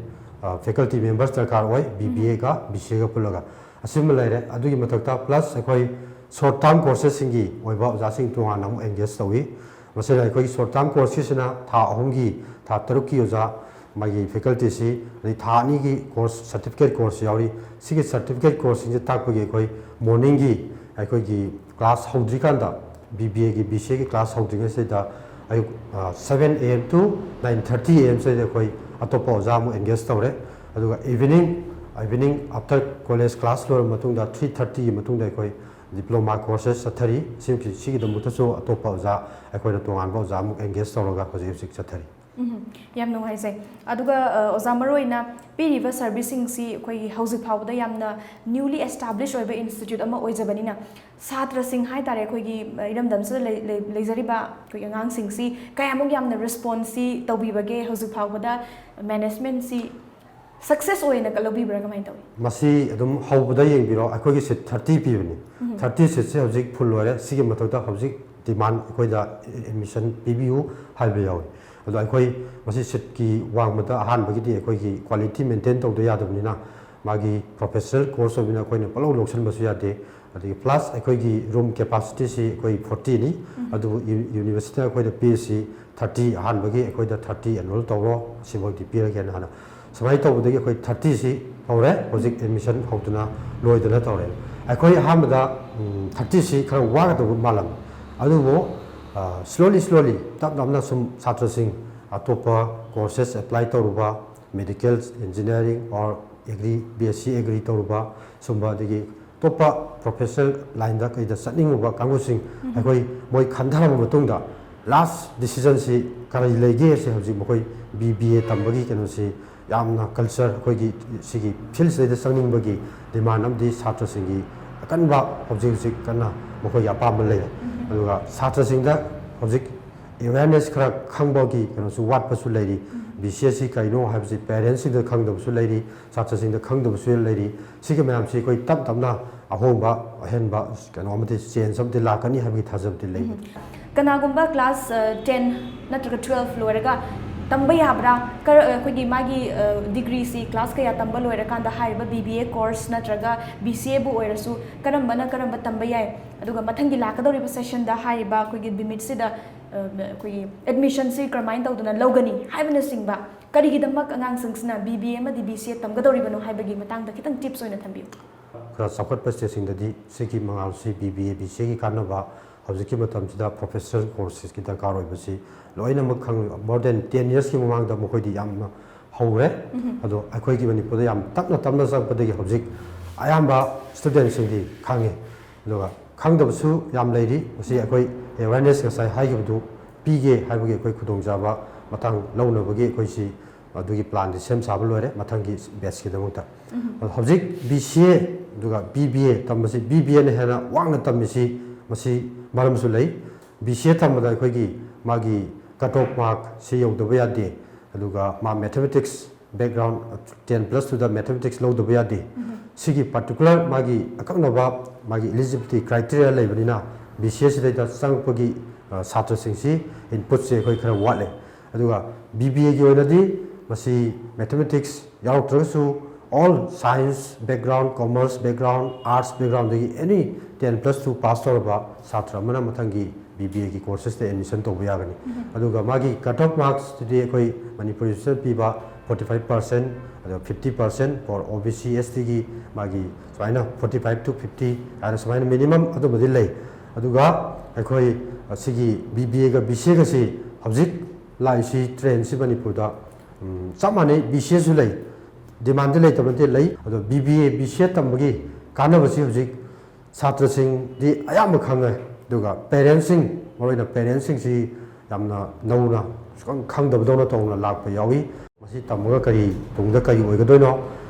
ꯐꯦꯀꯜꯇꯤ ꯃꯦꯝꯕꯔꯁ ꯗꯔꯀꯥꯔ ꯑꯣꯏ, ꯕꯤ ꯕꯤ ꯑꯦꯒ ꯕꯤ ꯁꯤ ꯑꯦꯒ ꯄꯨꯜꯂꯒ꯫ ꯑꯁꯤꯃ ꯂꯩꯔꯦ꯫ ꯑꯗꯨꯒꯤ ꯃꯊꯛꯇ ꯄ꯭ꯂꯁ ꯑꯩꯈꯣꯏ ꯁꯣꯔꯠ ꯇꯥꯔꯝ ꯀꯣꯔꯁꯦꯁꯁꯤꯡꯒꯤ ꯑꯣꯏꯕ ꯑꯣꯖꯥꯁꯤꯡ ꯇꯣꯉꯥꯟꯅ ꯑꯃꯨꯛ ꯑꯦꯡꯒꯦꯖ ꯇꯧꯏ꯫ ꯃꯁꯤꯅ ꯑꯩꯈꯣꯏꯒꯤ ꯁꯣꯔꯠ ꯇꯥꯔꯝ ꯀꯣꯔꯁꯀꯤꯁꯤꯅ ꯊꯥ ꯑꯍꯨꯝꯒꯤ, ꯊꯥ ꯇꯔꯨꯛꯀꯤ ꯑꯣꯖꯥ ꯃꯥꯒꯤ ꯐꯦꯀꯜꯇꯤꯁꯤ, ꯑꯗꯩ ꯊꯥ ꯑꯅꯤꯒꯤ ꯀꯣꯔꯁ, ꯁꯥꯔꯇꯤꯐꯤꯀꯦꯠ ꯀꯣꯔꯁ ꯌꯥꯎꯔꯤ꯫ ꯁꯤꯒꯤ ꯁꯥꯔꯇꯤꯐꯤꯀꯦꯠ ꯀꯣꯔꯁꯁꯤꯡꯁꯦ ꯇꯥꯛꯄꯒꯤ ꯑꯩꯈꯣꯏ ꯃꯣꯔꯅꯤꯡꯒꯤ ꯑꯩꯈꯣꯏꯒꯤ ꯀ꯭ꯂꯥꯁ ꯍꯧꯗ꯭ꯔꯤꯀꯥꯟꯗ, ꯕꯤ ꯕꯤ ꯑꯦꯒꯤ, ꯕꯤ ꯁꯤ ꯑꯦꯒꯤ ꯀ꯭ꯂꯥꯁ ꯍꯧꯗ꯭ꯔꯤꯉꯩꯁꯤꯗ ꯑꯌꯨꯛ seven A M to nine thirty A M ꯁꯤꯗ ꯑꯩꯈꯣꯏ ꯑꯇꯣꯞꯄ ꯑꯣꯖꯥ ꯑꯃꯨꯛ ꯑꯦꯡꯒꯦꯖ ꯇꯧꯔꯦ꯫ ꯑꯗꯨꯒ evening, evening after college class ꯂꯣꯏꯔꯕ ꯃꯇꯨꯡꯗ, three thirty ꯒꯤ ꯃꯇꯨꯡꯗ ꯑꯩꯈꯣꯏ ꯗꯤꯄ꯭ꯂꯣꯃꯥ ꯀꯣꯔꯁꯦꯁ ꯆꯠꯊꯔꯤ꯫ ꯁꯤ-, ꯁꯤꯒꯤꯗꯃꯛꯇꯁꯨ ꯑꯇꯣꯞꯄ ꯑꯣꯖꯥ, ꯑꯩꯈꯣꯏꯅ ꯇꯣꯉꯥꯟꯕ ꯑꯣꯖꯥ ꯑꯃꯨꯛ ꯑꯦꯡꯒꯦꯖ ꯇꯧꯔꯒ ꯍꯧꯖꯤꯛ ꯍꯧꯖꯤꯛ ꯆꯠꯊꯔꯤ꯫ ꯎꯝ, ꯌꯥꯝ ꯅꯨꯡꯉꯥꯏꯖꯩ꯫ ꯑꯗꯨꯒ, ꯑ, ꯑꯣꯖꯥ, ꯃꯔꯨꯑꯣꯏꯅ ꯄꯤꯔꯤꯕ ꯁꯔꯚꯤꯁꯁꯤꯡꯁꯤ ꯑꯩꯈꯣꯏꯒꯤ ꯍꯧꯖꯤꯛ ꯐꯥꯎꯕꯗ ꯌꯥꯝꯅ ꯅ꯭ꯌꯨꯂꯤ ꯑꯦꯁꯇꯥꯕ꯭ꯂꯤꯁ ꯑꯣꯏꯕ ꯏꯟꯁꯇꯤꯇ꯭ꯌꯨꯠ ꯑꯃ ꯑꯣꯏꯖꯕꯅꯤꯅ, ꯁꯥꯇ꯭ꯔꯁꯤꯡ ꯍꯥꯏ ꯇꯥꯔꯦ, ꯑꯩꯈꯣꯏꯒꯤ, ꯑ, ꯏꯔꯝꯗꯝꯁꯤꯗ ꯂꯩ-, ꯂꯩ-, ꯂꯩꯖꯔꯤꯕ ꯑꯩꯈꯣꯏꯒꯤ ꯑꯉꯥꯡꯁꯤꯡꯁꯤ ꯀꯌꯥꯃꯨꯛ ꯌꯥꯝꯅ ꯔꯦꯁꯄꯣꯟꯁꯁꯤ ꯇꯧꯕꯤꯕꯒꯦ? ꯍꯧꯖꯤꯛ ꯐꯥꯎꯕꯗ ꯃꯦꯅꯦꯖꯃꯦꯟꯁꯤ ꯁꯛꯁꯦꯁ ꯑꯣꯏꯅ ꯂꯧꯕꯤꯕ꯭ꯔꯥ? ꯀꯃꯥꯏꯅ ꯇꯧꯏ? ꯃꯁꯤ ꯑꯗꯨꯝ ꯍꯧꯕꯗ ꯌꯦꯡꯕꯤꯔꯣ, ꯑꯩꯈꯣꯏꯒꯤ ꯁꯤꯠ ꯊꯥꯔꯇꯤ ꯄꯤꯕꯅꯤ꯫ ꯊꯥꯔꯇꯤ ꯁꯤꯠꯁꯦ ꯍꯧꯖꯤꯛ ꯐꯨꯜ ꯑꯣꯏꯔꯦ꯫ ꯁꯤꯒꯤ ꯃꯊꯛꯇ ꯍꯧꯖꯤꯛ ꯗꯤꯃꯥꯟ ꯑꯩꯈꯣꯏꯗ ꯑꯦꯗꯃꯤꯁꯟ ꯄꯤꯕꯤꯌꯨ ꯍꯥꯏꯕ ꯌꯥꯎꯏ꯫ ꯑꯗꯣ ꯑꯩꯈꯣꯏ ꯃꯁꯤ ꯁꯤꯠꯀꯤ ꯋꯥꯡꯃꯗ ꯑꯍꯥꯟꯕꯒꯤꯗꯤ ꯑꯩꯈꯣꯏꯒꯤ ꯀ꯭ꯋꯥꯂꯤꯇꯤ ꯃꯦꯟꯇꯦꯟ ꯇꯧꯗ ꯌꯥꯗꯕꯅꯤꯅ, ꯃꯥꯒꯤ ꯄ꯭ꯔꯣꯐꯦꯁꯅꯦꯜ ꯀꯣꯔꯁ ꯑꯣꯏꯕꯅꯤꯅ ꯑꯩꯈꯣꯏꯅ ꯄꯪꯂꯧ ꯂꯧꯁꯤꯟꯕꯁꯨ ꯌꯥꯗꯦ꯫ ꯑꯗꯒꯤ ꯄ꯭ꯂꯁ ꯑꯩꯈꯣꯏꯒꯤ ꯔꯨꯝ ꯀꯦꯄꯥꯁꯤꯇꯤꯁꯤ ꯑꯩꯈꯣꯏ ꯐꯣꯔꯇꯤꯅꯤ꯫ ꯑꯗꯨꯕꯨ ꯌꯨ-, ꯌꯨꯅꯤꯚꯔꯁꯤꯇꯤꯅ ꯑꯩꯈꯣꯏꯗ ꯄꯤꯔꯤꯁꯤ ꯊꯥꯔꯇꯤ, ꯑꯍꯥꯟꯕꯒꯤ ꯑꯩꯈꯣꯏꯗ ꯊꯥꯔꯇꯤ ꯑꯦꯟꯔꯣꯜ ꯇꯧꯔꯣ, ꯁꯤꯐꯥꯎꯗꯤ ꯄꯤꯔꯒꯦꯅ ꯍꯥꯏꯅ ꯁꯨꯃꯥꯏꯅ ꯇꯧꯕꯗꯒꯤ ꯑꯩꯈꯣꯏ ꯊꯥꯔꯇꯤꯁꯤ ꯍꯧꯔꯦ, ꯍꯧꯖꯤꯛ ꯑꯦꯗꯃꯤꯁꯟ ꯍꯧꯗꯅ ꯂꯣꯏꯗꯅ ꯇꯧꯔꯦ꯫ ꯑꯩꯈꯣꯏ ꯑꯍꯥꯟꯕꯗ, ꯎꯝ, ꯊꯥꯔꯇꯤꯁꯤ ꯈꯔ ꯋꯥꯒꯗꯧꯕ ꯃꯥꯜꯂꯝꯃꯤ꯫ ꯑꯗꯨꯕꯨ, ꯑ, ꯁ꯭ꯂꯣꯂꯤ ꯁ꯭ꯂꯣꯂꯤ, ꯇꯞ ꯇꯞꯅ ꯁꯨꯝ ꯁꯥꯇ꯭ꯔꯁꯤꯡ ꯑꯇꯣꯞꯄ ꯀꯣꯔꯁꯦꯁ ꯑꯦꯄ꯭ꯂꯥꯏ ꯇꯧꯔꯨꯕ, medical, engineering or agri, B S C agri ꯇꯧꯔꯨꯕ, ꯁꯨꯝꯕ, ꯑꯗꯒꯤ ꯑꯇꯣꯞꯄ ꯄ꯭ꯔꯣꯐꯦꯁꯅꯦꯜ ꯂꯥꯏꯟꯗ ꯀꯩꯗ ꯆꯠꯅꯤꯡꯉꯨꯕ ꯀꯥꯡꯕꯨꯁꯤꯡ ꯑꯩꯈꯣꯏ ꯃꯣꯏ ꯈꯟꯊꯔꯕ ꯃꯇꯨꯡꯗ, ꯂꯥꯁ ꯗꯤꯁꯤꯖꯟꯁꯤ ꯀꯔꯤ ꯂꯩꯒꯦ ꯍꯥꯏꯁꯦ, ꯍꯧꯖꯤꯛ ꯃꯈꯣꯏ ꯕꯤ ꯕꯤ ꯑꯦ ꯇꯝꯕꯒꯤ ꯀꯩꯅꯣꯁꯤ ꯌꯥꯝꯅ ꯀꯜꯆꯔ, ꯑꯩꯈꯣꯏꯒꯤ ꯁꯤꯒꯤ ꯐꯤꯜꯁꯤꯗꯩꯗ ꯆꯪꯅꯤꯡꯕꯒꯤ ꯗꯤꯃꯥꯟ ꯑꯃꯗꯤ ꯁꯥꯇ꯭ꯔꯁꯤꯡꯒꯤ ꯑꯀꯟꯕ ꯍꯧꯖꯤꯛ ꯍꯧꯖꯤꯛ ꯀꯟꯅ ꯃꯈꯣꯏꯒꯤ ꯑꯄꯥꯝꯕ ꯂꯩꯔꯦ꯫ ꯑꯗꯨꯒ ꯁꯥꯇ꯭ꯔꯁꯤꯡꯗ ꯍꯧꯖꯤꯛ awareness ꯈꯔ ꯈꯪꯕꯒꯤ ꯀꯩꯅꯣꯁꯨ ꯋꯥꯠꯄꯁꯨ ꯂꯩꯔꯤ꯫ ꯕꯤ ꯁꯤ ꯑꯦꯁ ꯁꯤ ꯀꯩꯅꯣ ꯍꯥꯏꯕꯁꯤ parents ꯁꯤꯡꯗ ꯈꯪꯗꯕꯁꯨ ꯂꯩꯔꯤ, ꯁꯥꯇ꯭ꯔꯁꯤꯡꯗ ꯈꯪꯗꯕꯁꯨ ꯂꯩꯔꯤ꯫ ꯁꯤꯒꯤ ꯃꯌꯥꯝꯁꯤ ꯑꯩꯈꯣꯏ ꯇꯞ ꯇꯞꯅ ꯑꯍꯣꯡꯕ, ꯑꯍꯦꯟꯕ ꯀꯩꯅꯣ ꯑꯃꯗꯤ change ꯑꯃꯗꯤ ꯂꯥꯛꯀꯅꯤ ꯍꯥꯏꯕꯒꯤ ꯊꯥꯖꯕꯗꯤ ꯂꯩ꯫ ꯀꯅꯥꯒꯨꯝꯕ class ten ꯅꯠꯇ꯭ꯔꯒ twelve ꯂꯣꯏꯔꯒ ꯇꯝꯕ ꯌꯥꯕ꯭ꯔꯥ? ꯀꯔ-, ꯑꯩꯈꯣꯏꯒꯤ ꯃꯥꯒꯤ degree ꯁꯤ class ꯀꯌꯥ ꯇꯝꯕ ꯂꯣꯏꯔꯀꯥꯟꯗ ꯍꯥꯏꯔꯤꯕ B B A course ꯅꯠꯇ꯭ꯔꯒ B C A ꯕꯨ ꯑꯣꯏꯔꯁꯨ ꯀꯔꯝꯕꯅ ꯀꯔꯝꯕ ꯇꯝꯕ ꯌꯥꯏ? ꯑꯗꯨꯒ ꯃꯊꯪꯒꯤ ꯂꯥꯛꯀꯗꯧꯔꯤꯕ session ꯗ ꯍꯥꯏꯔꯤꯕ ꯑꯩꯈꯣꯏꯒꯤ B M I T ꯁꯤꯗ, ꯑ, ꯑꯩꯈꯣꯏꯒꯤ admission ꯁꯤ ꯀꯔꯝꯍꯥꯏꯅ ꯇꯧꯗꯨꯅ ꯂꯧꯒꯅꯤ ꯍꯥꯏꯕꯅꯆꯤꯡꯕ, ꯀꯔꯤꯒꯤꯗꯃꯛ ꯑꯉꯥꯡꯁꯤꯡꯁꯤꯅ B B A ꯑꯃꯗꯤ B C A ꯇꯝꯒꯗꯧꯔꯤꯕꯅꯣ ꯍꯥꯏꯕꯒꯤ ꯃꯇꯥꯡꯗ ꯈꯤꯇꯪ tips ꯑꯣꯏꯅ ꯊꯝꯕꯤꯌꯨ꯫ ꯈꯔ ꯆꯥꯎꯈꯠꯄ state ꯁꯤꯡꯗꯗꯤ ꯁꯤꯒꯤ ꯃꯉꯥꯜꯁꯤ, B B A, B C A ꯒꯤ ꯀꯥꯟꯅꯕ, ꯍꯧꯖꯤꯛꯀꯤ ꯃꯇꯝꯁꯤꯗ professional courses ꯀꯤ ꯗꯔꯀꯥꯔ ꯑꯣꯏꯕꯁꯤ ꯂꯣꯏꯅꯃꯛ ꯈꯪ-, more than ten years ꯀꯤ ꯃꯃꯥꯡꯗ ꯃꯈꯣꯏꯗꯤ ꯌꯥꯝꯅ ꯍꯧꯔꯦ꯫ ꯑꯗꯣ ꯑꯩꯈꯣꯏꯒꯤ ꯃꯅꯤꯄꯨꯔꯗ ꯌꯥꯝ ꯇꯞꯅ ꯇꯞꯅ ꯆꯪꯉꯛꯄꯗꯒꯤ ꯍꯧꯖꯤꯛ ꯑꯌꯥꯝꯕ student ꯁꯤꯡꯗꯤ ꯈꯪꯉꯤ꯫ ꯑꯗꯨꯒ ꯈꯪꯗꯕꯁꯨ ꯌꯥꯝ ꯂꯩꯔꯤ꯫ ꯃꯁꯤ ꯑꯩꯈꯣꯏ awareness ꯉꯁꯥꯏ ꯍꯥꯏꯈꯤꯕꯗꯨ ꯄꯤꯒꯦ ꯍꯥꯏꯕꯒꯤ ꯑꯩꯈꯣꯏ ꯈꯨꯗꯣꯡꯆꯥꯕ ꯃꯇꯥꯡ ꯂꯧꯅꯕꯒꯤ ꯑꯩꯈꯣꯏꯁꯤ ꯑꯗꯨꯒꯤ plan ꯗꯤ ꯁꯦꯝ ꯁꯥꯕ ꯂꯣꯏꯔꯦ ꯃꯊꯪꯒꯤ batch ꯀꯤꯗꯃꯛꯇ꯫ ꯑꯗꯣ ꯍꯧꯖꯤꯛ B C A ꯑꯗꯨꯒ B B A ꯇꯝꯕꯁꯤ, B B A ꯅ ꯍꯦꯟꯅ ꯋꯥꯡꯅ ꯇꯝꯃꯤꯁꯤ ꯃꯁꯤ ꯃꯔꯝꯁꯨ ꯂꯩ꯫ B C A ꯇꯝꯕꯗ ꯑꯩꯈꯣꯏꯒꯤ ꯃꯥꯒꯤ cut off mark ꯁꯤ ꯌꯧꯗꯕ ꯌꯥꯗꯦ꯫ ꯑꯗꯨꯒ ꯃꯥ mathematics background, ten plus two ꯗ mathematics ꯂꯧꯗꯕ ꯌꯥꯗꯦ꯫ ꯁꯤꯒꯤ particular ꯃꯥꯒꯤ ꯑꯀꯛꯅꯕ ꯃꯥꯒꯤ eligibility criteria ꯂꯩꯕꯅꯤꯅ B C A ꯁꯤꯗꯩꯗ ꯆꯪꯉꯛꯄꯒꯤ, ꯑ, ꯁꯥꯇ꯭ꯔꯁꯤꯡꯁꯤ input ꯁꯦ ꯑꯩꯈꯣꯏ ꯈꯔ ꯋꯥꯠꯂꯦ꯫ ꯑꯗꯨꯒ B B A ꯒꯤ ꯑꯣꯏꯅꯗꯤ ꯃꯁꯤ mathematics ꯌꯥꯎꯔꯛꯇ꯭ꯔꯒꯁꯨ all science background, commerce background, arts background ꯗꯒꯤ any ten plus two pass ꯇꯧꯔꯕ ꯁꯥꯇ꯭ꯔ ꯑꯃꯅ ꯃꯊꯪꯒꯤ B B A ꯒꯤ courses ꯇ admission ꯇꯧꯕ ꯌꯥꯒꯅꯤ꯫ ꯑꯗꯨꯒ ꯃꯥꯒꯤ cut off marks ꯇꯨꯗꯤ ꯑꯩꯈꯣꯏ ꯃꯅꯤꯄꯨꯔ ꯗ ꯄꯤꯕ forty five percent, ꯑꯗꯨꯒ fifty percent for O B C, S T ꯒꯤ ꯃꯥꯒꯤ ꯁꯨꯃꯥꯏꯅ forty five to fifty ꯍꯥꯏꯅ ꯁꯨꯃꯥꯏꯅ minimum ꯑꯗꯨꯝꯕꯗꯤ ꯂꯩ꯫ ꯑꯗꯨꯒ ꯑꯩꯈꯣꯏ ꯁꯤꯒꯤ B B A ꯒ B C A ꯒꯁꯤ ꯍꯧꯖꯤꯛ ꯂꯥꯛꯏꯁꯤ trend ꯁꯤ ꯃꯅꯤꯄꯨꯔꯗ, ꯎꯝ, ꯆꯞ ꯃꯥꯟꯅꯩ, B C A ꯁꯨ ꯂꯩ, demand ꯗꯤ ꯂꯩꯇꯕ ꯅꯠꯇꯦ, ꯂꯩ꯫ ꯑꯗꯣ B B A, B C A ꯇꯝꯕꯒꯤ ꯀꯥꯟꯅꯕꯁꯤ ꯍꯧꯖꯤꯛ ꯁꯥꯇ꯭ꯔꯁꯤꯡꯗꯤ ꯑꯌꯥꯝꯕ ꯈꯪꯉꯦ, ꯑꯗꯨꯒ parents ꯁꯤꯡ, ꯃꯔꯨꯑꯣꯏꯅ parents ꯁꯤꯡꯁꯤ ꯌꯥꯝꯅ ꯅꯧꯅ ꯁꯨꯈꯪ ꯈꯪꯗꯕꯗꯧꯅ ꯇꯧꯅ ꯂꯥꯛꯄ ꯌꯥꯎꯏ꯫ ꯃꯁꯤ ꯇꯝꯃꯒ ꯀꯔꯤ, ꯇꯨꯡꯗ ꯀꯔꯤ ꯑꯣꯏꯒꯗꯣꯏꯅꯣ,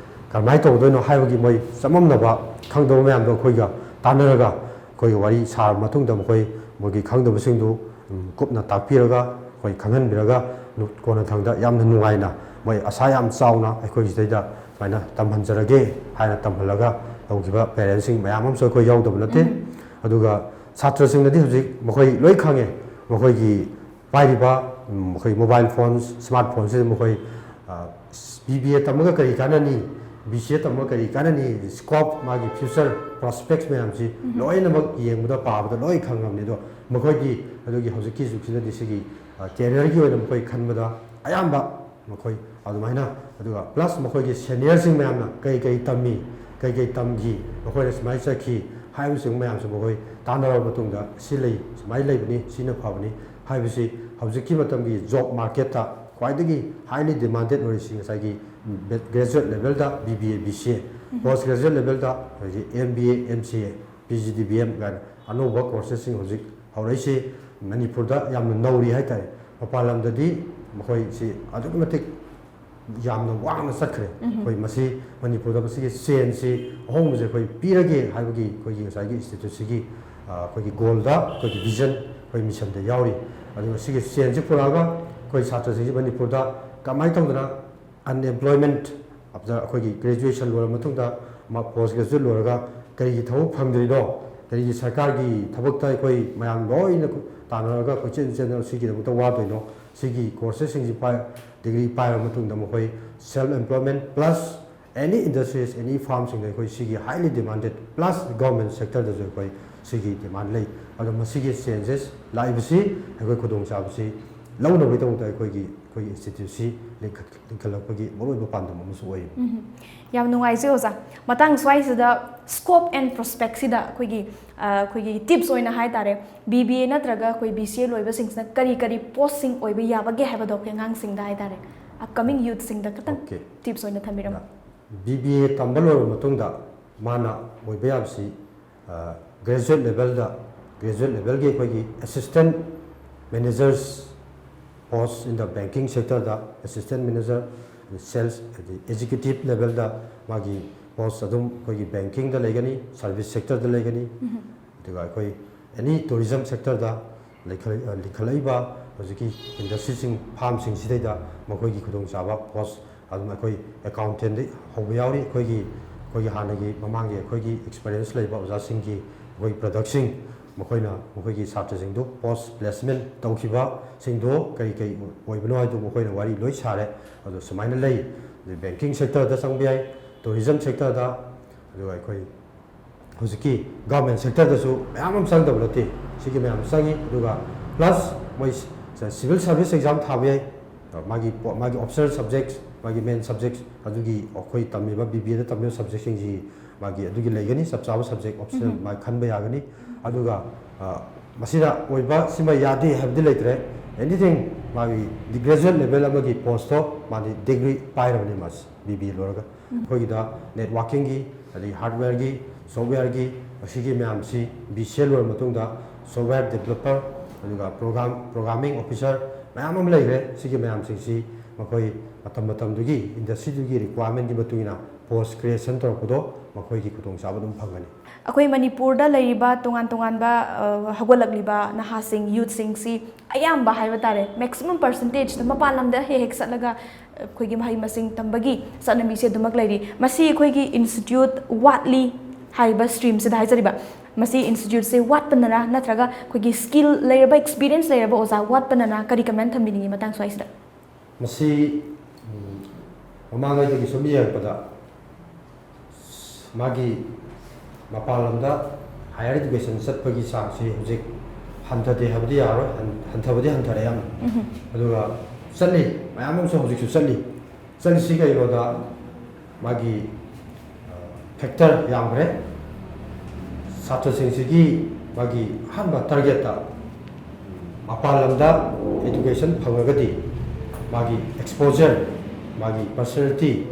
ꯀꯔꯝꯍꯥꯏꯅ ꯇꯧꯒꯗꯣꯏꯅꯣ ꯍꯥꯏꯕꯒꯤ ꯃꯣꯏ ꯆꯃꯝꯅꯕ ꯈꯪꯗꯕ ꯃꯌꯥꯝꯗꯣ ꯑꯩꯈꯣꯏꯒ ꯇꯥꯟꯅꯔꯒ ꯑꯩꯈꯣꯏꯒꯤ ꯋꯥꯔꯤ ꯁꯥꯔꯕ ꯃꯇꯨꯡꯗ ꯃꯈꯣꯏ ꯃꯣꯏꯒꯤ ꯈꯪꯗꯕꯁꯤꯡꯗꯨ ꯎꯝ, ꯀꯨꯞꯅ ꯇꯥꯛꯄꯤꯔꯒ ꯑꯩꯈꯣꯏ ꯈꯪꯍꯟꯕꯤꯔꯒ ꯅꯨ- ꯀꯣꯟꯅꯊꯪꯗ ꯌꯥꯝꯅ ꯅꯨꯡꯉꯥꯏꯅ ꯃꯣꯏ ꯑꯁꯥ ꯌꯥꯝ ꯆꯥꯎꯅ ꯑꯩꯈꯣꯏ ꯁꯤꯗꯩꯗ ꯁꯨꯃꯥꯏꯅ ꯇꯝꯍꯟꯖꯔꯒꯦ ꯍꯥꯏꯅ ꯇꯝꯍꯜꯂꯒ ꯇꯧꯈꯤꯕ ꯄꯦꯔꯦꯟꯁꯁꯤꯡ ꯃꯌꯥꯝ ꯑꯃꯁꯨ ꯑꯩꯈꯣꯏ ꯌꯥꯎꯗꯕ ꯅꯠꯇꯦ꯫ ꯑꯗꯨꯒ ꯁꯥꯇ꯭ꯔꯁꯤꯡꯅꯗꯤ ꯍꯧꯖꯤꯛ ꯃꯈꯣꯏ ꯂꯣꯏ ꯈꯪꯉꯦ꯫ ꯃꯈꯣꯏꯒꯤ ꯄꯥꯏꯔꯤꯕ ꯎꯝ, ꯃꯈꯣꯏ ꯃꯣꯕꯥꯏꯜ ꯐꯣꯟ, ꯁ꯭ꯃꯥꯔꯠ ꯐꯣꯟꯁꯤꯗ ꯃꯈꯣꯏ ꯕꯤ ꯕꯤ ꯑꯦ ꯇꯝꯃꯒ ꯀꯔꯤ ꯀꯥꯟꯅꯅꯤ, ꯕꯤ ꯁꯤ ꯑꯦ ꯇꯝꯃꯒ ꯀꯔꯤ ꯀꯥꯟꯅꯅꯤ, ꯁ꯭ꯀꯣꯞ, ꯃꯥꯒꯤ ꯐ꯭ꯌꯨꯆꯔ ꯄ꯭ꯔꯣꯁꯄꯦꯛꯁ ꯃꯌꯥꯝꯁꯤ ꯂꯣꯏꯅꯃꯛ ꯌꯦꯡꯕꯗ ꯄꯥꯕꯗ ꯂꯣꯏ ꯈꯪꯉꯕꯅꯤ꯫ ꯑꯗꯣ ꯃꯈꯣꯏꯗꯤ ꯑꯗꯨꯒꯤ ꯍꯧꯖꯤꯛꯀꯤ ꯖꯨꯒꯁꯤꯗꯗꯤ ꯁꯤꯒꯤ ꯀꯦꯔꯤꯌꯔꯒꯤ ꯑꯣꯏꯅ ꯃꯈꯣꯏ ꯈꯟꯕꯗ ꯑꯌꯥꯝꯕ ꯃꯈꯣꯏ ꯑꯗꯨꯃꯥꯏꯅ, ꯑꯗꯨꯒ ꯄ꯭ꯂꯁ ꯃꯈꯣꯏꯒꯤ ꯁꯦꯅꯤꯌꯔꯁꯤꯡ ꯃꯌꯥꯝꯅ ꯀꯩ ꯀꯩ ꯇꯝꯃꯤ, ꯀꯩ ꯀꯩ ꯇꯝꯈꯤ, ꯃꯈꯣꯏꯅ ꯁꯨꯃꯥꯏꯅ ꯆꯠꯈꯤ ꯍꯥꯏꯕꯁꯤꯡ ꯃꯌꯥꯝꯁꯦ ꯃꯈꯣꯏ ꯇꯥꯟꯅꯔꯕ ꯃꯇꯨꯡꯗ ꯁꯤ ꯂꯩ, ꯁꯨꯃꯥꯏꯅ ꯂꯩꯕꯅꯤ, ꯁꯤꯅ ꯐꯕꯅꯤ ꯍꯥꯏꯕꯁꯤ ꯍꯧꯖꯤꯛꯀꯤ ꯃꯇꯝꯒꯤ ꯖꯣꯕ ꯃꯥꯔꯀꯦꯠꯇ ꯈ꯭ꯋꯥꯏꯗꯒꯤ ꯍꯥꯏꯂꯤ ꯗꯤꯃꯥꯟꯗꯦꯠ ꯑꯣꯏꯔꯤꯁꯤ ꯉꯁꯥꯏꯒꯤ ꯒ꯭ꯔꯦꯖꯨꯋꯦꯠ ꯂꯦꯚꯦꯜꯗ B B A, B C A, post graduate ꯂꯦꯚꯦꯜꯗ ꯑꯩꯈꯣꯏꯒꯤ M B A, M C A, P G D B M ꯀꯥꯏꯅ ꯑꯅꯧꯕ ꯀꯣꯔꯁꯦꯁꯁꯤꯡ ꯍꯧꯖꯤꯛ ꯍꯧꯔꯛꯏꯁꯤ ꯃꯅꯤꯄꯨꯔꯗ ꯌꯥꯝꯅ ꯅꯧꯔꯤ ꯍꯥꯏꯇꯥꯔꯦ꯫ ꯃꯄꯥꯟ ꯂꯝꯗꯗꯤ ꯃꯈꯣꯏꯁꯤ ꯑꯗꯨꯛꯀꯤ ꯃꯇꯤꯛ ꯌꯥꯝꯅ ꯋꯥꯡꯅ ꯆꯠꯈ꯭ꯔꯦ꯫ ꯑꯩꯈꯣꯏ ꯃꯁꯤ ꯃꯅꯤꯄꯨꯔꯗ ꯃꯁꯤꯒꯤ ꯆꯦꯟꯖꯁꯤ, ꯑꯍꯣꯡꯕꯁꯦ ꯑꯩꯈꯣꯏ ꯄꯤꯔꯒꯦ ꯍꯥꯏꯕꯒꯤ ꯑꯩꯈꯣꯏꯒꯤ ꯉꯁꯥꯏꯒꯤ ꯏꯟꯁꯇꯤꯇ꯭ꯌꯨꯠꯁꯤꯒꯤ ꯑ, ꯑꯩꯈꯣꯏꯒꯤ ꯒꯣꯜꯗ, ꯑꯩꯈꯣꯏꯒꯤ ꯚꯤꯖꯟ, ꯑꯩꯈꯣꯏ ꯃꯤꯁꯟꯗ ꯌꯥꯎꯔꯤ꯫ ꯑꯗꯨꯒ ꯁꯤꯒꯤ ꯆꯦꯟꯖꯁꯤ ꯄꯨꯔꯛꯑꯒ ꯑꯩꯈꯣꯏ ꯁꯥꯇ꯭ꯔꯁꯤꯡꯁꯤ ꯃꯅꯤꯄꯨꯔꯗ ꯀꯃꯥꯏꯅ ꯇꯧꯗꯅ ꯑꯟꯑꯦꯝꯄ꯭ꯂꯣꯏꯃꯦꯟꯠ ꯑꯗ ꯑꯩꯈꯣꯏꯒꯤ ꯒ꯭ꯔꯦꯖꯨꯑꯦꯁꯟ ꯂꯣꯏꯔꯕ ꯃꯇꯨꯡꯗ ꯃꯥ ꯄꯣꯁ ꯒ꯭ꯔꯦꯖꯨꯑꯦꯠ ꯂꯣꯏꯔꯒ ꯀꯔꯤꯒꯤ ꯊꯕꯛ ꯐꯪꯗ꯭ꯔꯤꯅꯣ, ꯀꯔꯤꯒꯤ ꯁꯔꯀꯥꯔꯒꯤ ꯊꯕꯛꯇ ꯑꯩꯈꯣꯏ ꯃꯌꯥꯝ ꯂꯣꯏꯅ ꯇꯥꯟꯅꯔꯒ ꯀꯣꯏꯆꯦꯟ ꯆꯦꯟꯗꯅ ꯁꯤꯒꯤꯗꯃꯛꯇ ꯋꯥꯗꯣꯏꯅꯣ? ꯁꯤꯒꯤ ꯀꯣꯔꯁꯦꯁꯁꯤꯡꯁꯤ ꯄꯥꯏ-, ꯗꯤꯒ꯭ꯔꯤ ꯄꯥꯏꯔꯕ ꯃꯇꯨꯡꯗ ꯃꯈꯣꯏ ꯁꯦꯜꯐ ꯑꯦꯝꯄ꯭ꯂꯣꯏꯃꯦꯟꯠ ꯄ꯭ꯂꯁ ꯑꯦꯅꯤ ꯏꯟꯗꯁꯇ꯭ꯔꯤꯁ, ꯑꯦꯅꯤ ꯐꯥꯔꯝꯁꯤꯡꯗ ꯑꯩꯈꯣꯏ ꯁꯤꯒꯤ ꯍꯥꯏꯂꯤ ꯗꯤꯃꯥꯟꯗꯦꯠ ꯄ꯭ꯂꯁ ꯒꯣꯔꯃꯦꯟ ꯁꯦꯛꯇꯔꯗꯁꯨ ꯑꯩꯈꯣꯏ ꯁꯤꯒꯤ ꯗꯤꯃꯥꯟ ꯂꯩ꯫ ꯑꯗꯣ ꯃꯁꯤꯒꯤ ꯆꯦꯟꯖꯦꯁ ꯂꯥꯛꯏꯕꯁꯤ ꯑꯩꯈꯣꯏ ꯈꯨꯗꯣꯡꯆꯥꯕꯁꯤ ꯂꯧꯅꯕꯒꯤꯗꯃꯛꯇ ꯑꯩꯈꯣꯏꯒꯤ, ꯑꯩꯈꯣꯏꯒꯤ ꯏꯟꯁꯇꯤꯇ꯭ꯌꯨꯠꯁꯤ ꯂꯤꯡꯈꯠ-, ꯂꯤꯡꯈꯠꯂꯛꯄꯒꯤ ꯃꯔꯨꯑꯣꯏꯕ ꯄꯥꯟꯗꯝ ꯑꯃꯁꯨ ꯑꯣꯏꯔꯤꯕꯅꯤ꯫ ꯎꯝ꯫ ꯌꯥꯝ ꯅꯨꯡꯉꯥꯏꯖꯩ ꯑꯣꯖꯥ꯫ ꯃꯇꯥꯡ ꯁ꯭ꯋꯥꯏꯁꯤꯗ ꯁ꯭ꯀꯣꯞ ꯑꯦꯟ ꯄ꯭ꯔꯣꯁꯄꯦꯛꯁꯤꯗ ꯑꯩꯈꯣꯏꯒꯤ, ꯑ, ꯑꯩꯈꯣꯏꯒꯤ ꯇꯤꯞꯁ ꯑꯣꯏꯅ ꯍꯥꯏ ꯇꯥꯔꯦ, ꯕꯤ ꯕꯤ ꯑꯦ ꯅꯠꯇ꯭ꯔꯒ ꯑꯩꯈꯣꯏ ꯕꯤ ꯁꯤ ꯑꯦ ꯂꯣꯏꯕꯁꯤꯡꯁꯤꯅ ꯀꯔꯤ ꯀꯔꯤ ꯄꯣꯁꯁꯤꯡ ꯑꯣꯏꯕ ꯌꯥꯕꯒꯦ ꯍꯥꯏꯕꯗꯣ ꯑꯩꯈꯣꯏ ꯑꯉꯥꯡꯁꯤꯡꯗ ꯍꯥꯏ ꯇꯥꯔꯦ, ꯑꯞꯀꯃꯤꯡ ꯌꯨꯠꯁꯤꯡꯗ ꯈꯤꯇꯪ ꯑꯣꯀꯦ꯫ ꯇꯤꯞꯁ ꯑꯣꯏꯅ ꯊꯝꯕꯤꯔꯝꯃꯨ꯫ ꯕꯤ ꯕꯤ ꯑꯦ ꯇꯝꯕ ꯂꯣꯏꯔꯕ ꯃꯇꯨꯡꯗ ꯃꯥꯅ ꯑꯣꯏꯕ ꯌꯥꯕꯁꯤ, ꯑ, ꯒ꯭ꯔꯦꯖꯨꯋꯦꯠ ꯂꯦꯚꯦꯜꯗ, ꯒ꯭ꯔꯦꯖꯨꯋꯦꯠ ꯂꯦꯚꯦꯜꯒꯤ ꯑꯩꯈꯣꯏꯒꯤ ꯑꯦꯁꯤꯁꯇꯦꯟꯠ ꯃꯦꯅꯦꯖꯔꯁ ꯄꯣꯁ ꯏꯟ ꯗ ꯕꯦꯡꯀꯤꯡ ꯁꯦꯛꯇꯔꯗ ꯑꯦꯁꯤꯁꯇꯦꯟꯠ ꯃꯦꯅꯦꯖꯔ, ꯁꯦꯜꯁ, ꯍꯥꯏꯗꯤ ꯑꯦꯛꯖꯤꯀ꯭ꯌꯨꯇꯤꯚ ꯂꯦꯚꯦꯜꯗ ꯃꯥꯒꯤ ꯄꯣꯁ ꯑꯗꯨꯝ ꯑꯩꯈꯣꯏꯒꯤ ꯕꯦꯡꯀꯤꯡꯗ ꯂꯩꯒꯅꯤ, ꯁꯥꯔꯚꯤꯁ ꯁꯦꯛꯇꯔꯗ ꯂꯩꯒꯅꯤ꯫ ꯑꯗꯨꯒ ꯑꯩꯈꯣꯏ ꯑꯦꯅꯤ ꯇꯨꯔꯤꯖꯝ ꯁꯦꯛꯇꯔꯗ ꯂꯩꯈꯠꯂꯛ- ꯂꯤꯡꯈꯠꯂꯛꯏꯕ ꯍꯧꯖꯤꯛꯀꯤ ꯏꯟꯗꯁꯇ꯭ꯔꯤꯁꯤꯡ, ꯐꯥꯝꯁꯤꯡꯁꯤꯗꯩꯗ ꯃꯈꯣꯏꯒꯤ ꯈꯨꯗꯣꯡꯆꯥꯕ ꯄꯣꯁ ꯑꯗꯨꯝ ꯑꯩꯈꯣꯏ ꯑꯦꯀꯥꯎꯟꯇꯦꯟꯗꯒꯤ ꯍꯧꯕ ꯌꯥꯎꯔꯤ꯫ ꯑꯩꯈꯣꯏꯒꯤ ꯑꯩꯈꯣꯏꯒꯤ ꯍꯥꯟꯅꯒꯤ ꯃꯃꯥꯡꯒꯤ ꯑꯩꯈꯣꯏꯒꯤ ꯑꯦꯛꯁꯄꯤꯔꯤꯌꯦꯟꯁ ꯂꯩꯕ ꯑꯣꯖꯥꯁꯤꯡꯒꯤ ꯑꯩꯈꯣꯏ ꯄ꯭ꯔꯗꯛꯁꯤꯡ, ꯃꯈꯣꯏꯅ ꯃꯈꯣꯏꯒꯤ ꯁꯥꯇ꯭ꯔꯁꯤꯡꯗꯨ ꯄꯣꯁ ꯄ꯭ꯂꯦꯁꯃꯦꯟ ꯇꯧꯈꯤꯕꯁꯤꯡꯗꯣ ꯀꯔꯤ ꯀꯔꯤ ꯑꯣꯏꯕꯅꯣ ꯍꯥꯏꯗꯨ ꯃꯈꯣꯏꯅ ꯋꯥꯔꯤ ꯂꯣꯏ ꯁꯥꯔꯦ꯫ ꯑꯗꯣ ꯁꯨꯃꯥꯏꯅ ꯂꯩ꯫ ꯑꯗꯩ ꯕꯦꯡꯀꯤꯡ ꯁꯦꯛꯇꯔꯗ ꯆꯪꯕ ꯌꯥꯏ, ꯇꯨꯔꯤꯖꯝ ꯁꯦꯛꯇꯔꯗ, ꯑꯗꯨꯒ ꯑꯩꯈꯣꯏ ꯍꯧꯖꯤꯛꯀꯤ ꯒꯚꯔꯟꯃꯦꯟ ꯁꯦꯛꯇꯔꯗꯁꯨ ꯃꯌꯥꯝ ꯑꯃ ꯆꯪꯗꯕ ꯅꯠꯇꯦ꯫ ꯁꯤꯒꯤ ꯃꯌꯥꯝ ꯆꯪꯉꯤ꯫ ꯑꯗꯨꯒ ꯄ꯭ꯂꯁ ꯃꯣꯏ ꯁꯤꯚꯤꯜ ꯁꯥꯔꯚꯤꯁ ꯑꯦꯛꯖꯥꯝ ꯊꯥꯕ ꯌꯥꯏ꯫ ꯃꯥꯒꯤ ꯄꯣ- ꯃꯥꯒꯤ ꯑꯣꯞꯁꯅꯦꯜ ꯁꯕꯖꯦꯛ, ꯃꯥꯒꯤ ꯃꯦꯟ ꯁꯕꯖꯦꯛ ꯑꯗꯨꯒꯤ ꯑꯩꯈꯣꯏ ꯇꯝꯃꯤꯕ ꯕꯤ ꯕꯤ ꯑꯦꯗ ꯇꯝꯃꯤꯕ ꯁꯕꯖꯦꯛꯁꯤꯡꯁꯤ ꯃꯥꯒꯤ ꯑꯗꯨꯒꯤ ꯂꯩꯒꯅꯤ, ꯆꯞ ꯆꯥꯕ ꯁꯕꯖꯦꯛ ꯑꯣꯞꯁꯅꯦꯜ ꯃꯥ ꯈꯟꯕ ꯌꯥꯒꯅꯤ꯫ ꯑꯗꯨꯒ ꯑ, ꯃꯁꯤꯅ ꯑꯣꯏꯕ ꯁꯤꯃ ꯌꯥꯗꯦ ꯍꯥꯏꯕꯗꯤ ꯂꯩꯇ꯭ꯔꯦ꯫ ꯑꯦꯅꯤꯊꯤꯡ ꯃꯥꯒꯤ ꯗꯤ ꯒ꯭ꯔꯦꯖꯨꯋꯦꯠ ꯂꯦꯚꯦꯜ ꯑꯃꯒꯤ ꯄꯣꯁꯇꯣ ꯃꯥꯗꯤ ꯗꯤꯒ꯭ꯔꯤ ꯄꯥꯏꯔꯕꯅꯤ ꯃꯥꯁꯤ ꯕꯤ ꯕꯤ ꯑꯦ ꯂꯣꯏꯔꯒ꯫ ꯑꯩꯈꯣꯏꯒꯤꯗ ꯅꯦꯠꯋꯥꯔꯀꯤꯡꯒꯤ, ꯑꯗꯩ ꯍꯥꯔꯗꯋꯦꯌꯔꯒꯤ, ꯁꯣꯐꯋꯦꯌꯔꯒꯤ, ꯑꯁꯤꯒꯤ ꯃꯌꯥꯝꯁꯤ ꯕꯤ ꯁꯤ ꯑꯦ ꯂꯣꯏꯔꯕ ꯃꯇꯨꯡꯗ ꯁꯣꯐꯋꯦꯌꯔ ꯗꯦꯕꯂꯞꯄꯔ, ꯑꯗꯨꯒ ꯄ꯭ꯔꯣꯒ꯭ꯔꯥꯝ ꯄ꯭ꯔꯣꯒ꯭ꯔꯥꯃꯤꯡ ꯑꯣꯐꯤꯁꯔ ꯃꯌꯥꯝ ꯑꯃ ꯂꯩꯈ꯭ꯔꯦ꯫ ꯁꯤꯒꯤ ꯃꯌꯥꯝꯁꯤꯡꯁꯤ ꯃꯈꯣꯏ ꯃꯇꯝ ꯃꯇꯝꯗꯨꯒꯤ ꯏꯟꯗꯁꯇ꯭ꯔꯤꯗꯨꯒꯤ ꯔꯤꯀ꯭ꯋꯥꯌꯔꯃꯦꯟꯒꯤ ꯃꯇꯨꯡ ꯏꯟꯅ ꯄꯣꯁ ꯀ꯭ꯔꯤꯌꯦꯁꯟ ꯇꯧꯔꯛꯄꯗꯣ ꯃꯈꯣꯏꯒꯤ ꯈꯨꯗꯣꯡꯆꯥꯕ ꯑꯗꯨꯝ ꯐꯪꯒꯅꯤ꯫ ꯑꯩꯈꯣꯏ ꯃꯅꯤꯄꯨꯔꯗ ꯂꯩꯔꯤꯕ ꯇꯣꯉꯥꯟ ꯇꯣꯉꯥꯟꯕ, ꯑ, ꯍꯧꯒꯠꯂꯛꯂꯤꯕ ꯅꯍꯥꯁꯤꯡ, ꯌꯨꯠꯁꯤꯡꯁꯤ ꯑꯌꯥꯝꯕ ꯍꯥꯏꯕ ꯇꯥꯔꯦ, ꯃꯦꯛꯁꯤꯃꯝ ꯄꯔꯁꯦꯟꯇꯦꯖꯇ ꯃꯄꯥꯟ ꯂꯝꯗ ꯍꯦꯛ ꯍꯦꯛ ꯆꯠꯂꯒ ꯑꯩꯈꯣꯏꯒꯤ ꯃꯍꯩ ꯃꯁꯤꯡ ꯇꯝꯕꯒꯤ ꯆꯠꯅꯕꯤꯁꯦ ꯑꯗꯨꯃꯛ ꯂꯩꯔꯤ꯫ ꯃꯁꯤ ꯑꯩꯈꯣꯏꯒꯤ ꯏꯟꯁꯇꯤꯇ꯭ꯌꯨꯠ ꯋꯥꯠꯂꯤ ꯍꯥꯏꯔꯤꯕ ꯁ꯭ꯇ꯭ꯔꯤꯝꯁꯤꯗ ꯍꯥꯏꯖꯔꯤꯕ, ꯃꯁꯤ ꯏꯟꯁꯇꯤꯇ꯭ꯌꯨꯠꯁꯦ ꯋꯥꯠꯄꯅꯔꯥ, ꯅꯠꯇ꯭ꯔꯒ ꯑꯩꯈꯣꯏꯒꯤ ꯁ꯭ꯀꯤꯜ ꯂꯩꯔꯕ, ꯑꯦꯛꯁꯄꯤꯔꯤꯌꯦꯟꯁ ꯂꯩꯔꯕ ꯑꯣꯖꯥ ꯋꯥꯠꯄꯅꯔꯥ, ꯀꯔꯤ ꯀꯃꯦꯟ ꯊꯝꯕꯤꯅꯤꯡꯉꯤ ꯃꯇꯥꯡ ꯁ꯭ꯋꯥꯏꯁꯤꯗ? ꯃꯁꯤ, ꯎꯝ, ꯃꯃꯥꯡꯉꯩꯗꯒꯤ ꯁꯨꯝ ꯌꯦꯡꯉꯛꯄꯗ, ꯃꯥꯒꯤ ꯃꯄꯥꯟ ꯂꯝꯗ ꯍꯥꯌꯔ ꯏꯗꯨꯀꯦꯁꯟ ꯆꯠꯄꯒꯤ ꯆꯥꯡꯁꯤ ꯍꯧꯖꯤꯛ ꯍꯟꯊꯗꯦ ꯍꯥꯏꯕꯗꯤ ꯌꯥꯔꯣꯏ, ꯍꯟ-, ꯍꯟꯊꯕꯗꯤ ꯍꯟꯊꯔꯦ ꯌꯥꯝꯅ꯫ ꯑꯗꯨꯒ ꯆꯠꯂꯤ, ꯃꯌꯥꯝ ꯑꯃꯁꯨ ꯍꯧꯖꯤꯛꯁꯨ ꯆꯠꯂꯤ꯫ ꯆꯠꯂꯤꯁꯤ ꯀꯩꯅꯣꯗ ꯃꯥꯒꯤ, ꯑ, ꯐꯦꯛꯇꯔ ꯌꯥꯝꯈ꯭ꯔꯦ꯫ ꯁꯥꯇ꯭ꯔꯁꯤꯡꯁꯤꯒꯤ ꯃꯥꯒꯤ ꯑꯍꯥꯟꯕ ꯇꯥꯔꯒꯦꯠꯇ ꯃꯄꯥꯟ ꯂꯝꯗ ꯏꯗꯨꯀꯦꯁꯟ ꯐꯪꯉꯒꯗꯤ ꯃꯥꯒꯤ ꯑꯦꯛꯁꯄꯣꯖꯔ, ꯃꯥꯒꯤ ꯄꯔꯁꯅꯦꯂꯤꯇꯤ,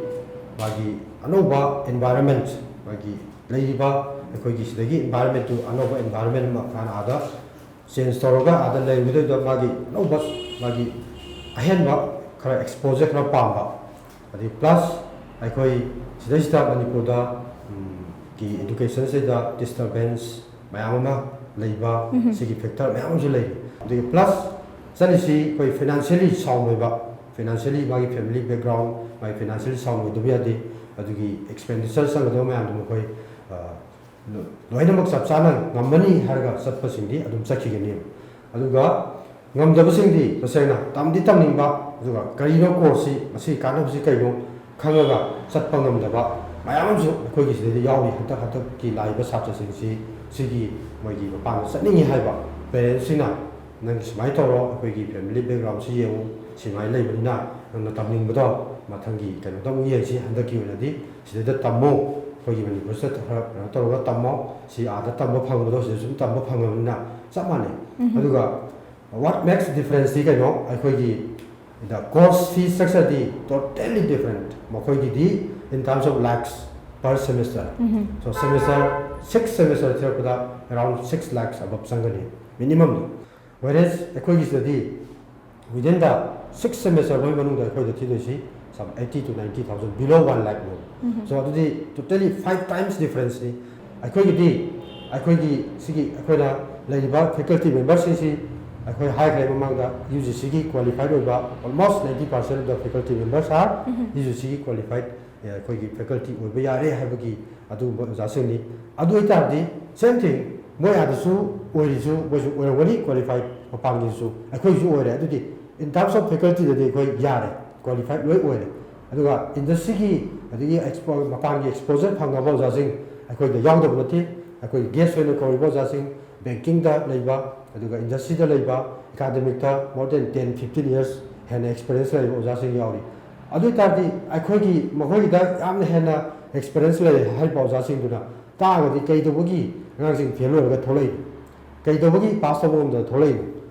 ꯃꯥꯒꯤ ꯑꯅꯧꯕ ꯑꯦꯟꯚꯥꯏꯔꯟꯃꯦꯟ, ꯃꯥꯒꯤ ꯂꯩꯔꯤꯕ ꯑꯩꯈꯣꯏꯒꯤ ꯁꯤꯗꯒꯤ ꯑꯦꯟꯚꯥꯏꯔꯟꯃꯦꯟꯇꯨ ꯑꯅꯧꯕ ꯑꯦꯟꯚꯥꯏꯔꯟꯃꯦꯟ ꯑꯃ ꯃꯥꯅ ꯑꯥꯗ ꯆꯦꯟꯖ ꯇꯧꯔꯒ ꯑꯥꯗ ꯂꯩꯔꯨꯒꯗꯧꯔꯤꯕ ꯃꯥꯒꯤ ꯑꯅꯧꯕ, ꯃꯥꯒꯤ ꯑꯍꯦꯟꯕ ꯈꯔ ꯑꯦꯛꯁꯄꯣꯖꯔ ꯈꯔ ꯄꯥꯝꯕ, ꯑꯗꯩ ꯄ꯭ꯂꯁ ꯑꯩꯈꯣꯏ ꯁꯤꯗꯩꯁꯤꯗ ꯃꯅꯤꯄꯨꯔꯗ, ꯎꯝ, ꯒꯤ ꯏꯗꯨꯀꯦꯁꯟꯁꯤꯗ ꯗꯤꯁꯇꯔꯕꯦꯟꯁ, ꯃꯌꯥꯝ ꯑꯃ ꯂꯩꯕ, ꯁꯤꯒꯤ ꯐꯦꯛꯇꯔ ꯃꯌꯥꯝ ꯑꯃꯁꯨ ꯂꯩꯔꯤ꯫ ꯑꯗꯨꯒ ꯄ꯭ꯂꯁ ꯆꯠꯂꯤꯁꯤ ꯑꯩꯈꯣꯏ ꯐꯥꯏꯅꯥꯟꯁꯤꯌꯦꯜꯂꯤ ꯁꯥꯎꯟ ꯑꯣꯏꯕ, ꯐꯥꯏꯅꯥꯟꯁꯤꯌꯦꯜꯂꯤ ꯃꯥꯒꯤ ꯐꯦꯃꯤꯂꯤ ꯕꯦꯛꯒ꯭ꯔꯥꯎꯟ, ꯃꯥꯒꯤ ꯐꯥꯏꯅꯥꯟꯁꯤꯌꯦꯜꯂꯤ ꯁꯥꯎꯟ ꯑꯣꯏꯗꯕ ꯌꯥꯗꯦ꯫ ꯑꯗꯨꯒꯤ ꯑꯦꯛꯁꯄꯦꯟꯗꯤꯆꯔ ꯆꯪꯒꯗꯕ ꯃꯌꯥꯝꯗꯣ ꯃꯈꯣꯏ ꯂꯣꯏꯅꯃꯛ ꯆꯞ ꯆꯥꯅ ꯉꯝꯃꯅꯤ ꯍꯥꯏꯔꯒ ꯆꯠꯄꯁꯤꯡꯗꯤ ꯑꯗꯨꯝ ꯆꯠꯈꯤꯒꯅꯤ꯫ ꯑꯗꯨꯒ ꯉꯝꯗꯕꯁꯤꯡꯗꯤ ꯇꯁꯦꯡꯅ ꯇꯝꯗꯤ ꯇꯝꯅꯤꯡꯕ, ꯑꯗꯨꯒ ꯀꯔꯤꯅꯣ ꯀꯣꯔꯁꯁꯤ, ꯃꯁꯤꯒꯤ ꯀꯥꯟꯅꯕꯁꯤ ꯀꯩꯅꯣ ꯈꯪꯉꯒ ꯆꯠꯄ ꯉꯝꯗꯕ ꯃꯌꯥꯝ ꯑꯃꯁꯨ ꯑꯩꯈꯣꯏꯒꯤ ꯁꯤꯗꯩꯗ ꯌꯥꯎꯔꯤ꯫ ꯍꯟꯗꯛ ꯍꯟꯗꯛꯀꯤ ꯂꯥꯛꯏꯕ ꯁꯥꯇ꯭ꯔꯁꯤꯡꯁꯤ ꯁꯤꯒꯤ ꯃꯣꯏꯒꯤ ꯃꯄꯥꯟꯗ ꯆꯠꯅꯤꯡꯉꯤ ꯍꯥꯏꯕ ꯄꯦꯔꯦꯟꯁꯁꯤꯅ, "ꯅꯪꯒꯤ ꯁꯨꯃꯥꯏꯅ ꯇꯧꯔꯣ, ꯑꯩꯈꯣꯏꯒꯤ ꯐꯦꯃꯤꯂꯤ ꯕꯦꯛꯒ꯭ꯔꯥꯎꯟꯁꯤ ꯌꯦꯡꯉꯨ, ꯁꯨꯃꯥꯏꯅ ꯂꯩꯕꯅꯤꯅ ꯅꯪꯅ ꯇꯝꯅꯤꯡꯕꯗꯣ ꯃꯊꯪꯒꯤ ꯀꯩꯅꯣꯗ ꯑꯃꯨꯛ ꯌꯦꯡꯁꯤ, ꯍꯟꯗꯛꯀꯤ ꯑꯣꯏꯅꯗꯤ ꯁꯤꯗꯩꯗ ꯇꯝꯃꯣ, ꯑꯩꯈꯣꯏꯒꯤ ꯃꯅꯤꯄꯨꯔꯁꯤꯗ ꯈꯔ ꯀꯩꯅꯣ ꯇꯧꯔꯒ ꯇꯝꯃꯣ, ꯁꯤ ꯑꯥꯗ ꯇꯝꯕ ꯐꯪꯕꯗꯣ ꯁꯤꯗꯁꯨ ꯑꯗꯨꯝ ꯇꯝꯕ ꯐꯪꯉꯕꯅꯤꯅ ꯆꯞ ꯃꯥꯟꯅꯩ"꯫ ꯑꯗꯨꯒ what makes difference ꯗꯤ ꯀꯩꯅꯣ, ꯑꯩꯈꯣꯏꯒꯤ the course fee structure D totally different꯫ ꯃꯈꯣꯏꯒꯤꯗꯤ in terms of lakhs per semester꯫ So semester, six semester ꯊꯤꯔꯛꯄꯗ around six lakhs above ꯆꯪꯒꯅꯤ minimum the. Whereas ꯑꯩꯈꯣꯏꯒꯤꯁꯤꯗꯗꯤ within the six semester ꯐꯥꯎꯒꯤ ꯃꯅꯨꯡꯗ ꯑꯩꯈꯣꯏꯗ ꯊꯤꯗꯣꯏꯁꯤ some eighty to ninety thousand, below one lakh ꯅꯦꯕ꯫ So ꯑꯗꯨꯗꯤ totally five times difference ꯅꯤ꯫ ꯑꯩꯈꯣꯏꯒꯤꯗꯤ, ꯑꯩꯈꯣꯏꯒꯤ ꯁꯤꯒꯤ ꯑꯩꯈꯣꯏꯅ ꯂꯩꯔꯤꯕ faculty member ꯁꯤꯡꯁꯤ ꯑꯩꯈꯣꯏ ꯍꯥꯏꯈ꯭ꯔꯦ ꯃꯃꯥꯡꯗ, ꯌꯨ ꯖꯤ ꯁꯤꯒꯤ qualified ꯑꯣꯏꯕ almost ninety percent of the faculty members are U G ꯁꯤꯒꯤ qualified, ꯑꯦ, ꯑꯩꯈꯣꯏꯒꯤ faculty ꯑꯣꯏꯕ ꯌꯥꯔꯦ ꯍꯥꯏꯕꯒꯤ ꯑꯗꯨꯒꯨꯝꯕ ꯑꯣꯖꯥꯁꯤꯡꯅꯤ꯫ ꯑꯗꯨ ꯑꯣꯏꯇꯥꯔꯗꯤ same thing, ꯃꯣꯏ ꯑꯥꯗꯁꯨ ꯑꯣꯏꯔꯤꯁꯨ ꯃꯣꯏꯁꯨ ꯑꯣꯏꯔꯝꯒꯅꯤ qualified, ꯃꯄꯥꯟꯒꯤꯁꯨ ꯑꯩꯈꯣꯏꯁꯨ ꯑꯣꯏꯔꯦ꯫ ꯑꯗꯨꯗꯤ in terms of faculty ꯗꯗꯤ ꯑꯩꯈꯣꯏ ꯌꯥꯔꯦ, qualified ꯂꯣꯏ ꯑꯣꯏꯔꯦ꯫ ꯑꯗꯨꯒ industry ꯒꯤ, ꯑꯗꯒꯤ expo-, ꯃꯄꯥꯟꯒꯤ exposure ꯐꯪꯉꯕ ꯑꯣꯖꯥꯁꯤꯡ ꯑꯩꯈꯣꯏꯗ ꯌꯥꯎꯗꯕ ꯅꯠꯇꯦ꯫ ꯑꯩꯈꯣꯏ guest ꯑꯣꯏꯅ ꯀꯧꯔꯤꯕ ꯑꯣꯖꯥꯁꯤꯡ banking ꯗ ꯂꯩꯕ, ꯑꯗꯨꯒ industry ꯗ ꯂꯩꯕ, academic ꯇ more than ten, fifteen years ꯍꯦꯟꯅ experience ꯂꯩꯕ ꯑꯣꯖꯥꯁꯤꯡ ꯌꯥꯎꯔꯤ꯫ ꯑꯗꯨ ꯑꯣꯏ ꯇꯥꯔꯗꯤ ꯑꯩꯈꯣꯏꯒꯤ, ꯃꯈꯣꯏꯒꯤꯗ ꯌꯥꯝꯅ ꯍꯦꯟꯅ experience ꯂꯩ ꯍꯥꯏꯔꯤꯕ ꯑꯣꯖꯥꯁꯤꯡꯗꯨꯅ ꯇꯥꯛꯑꯒꯗꯤ ꯀꯩꯗꯧꯕꯒꯤ ꯑꯉꯥꯡꯁꯤꯡ fail ꯑꯣꯏꯔꯒ ꯊꯣꯛꯂꯛꯏꯅꯣ? ꯀꯩꯗꯧꯕꯒꯤ pass ꯇꯧꯕ ꯉꯝꯗꯅ ꯊꯣꯛꯂꯛꯏꯅꯣ?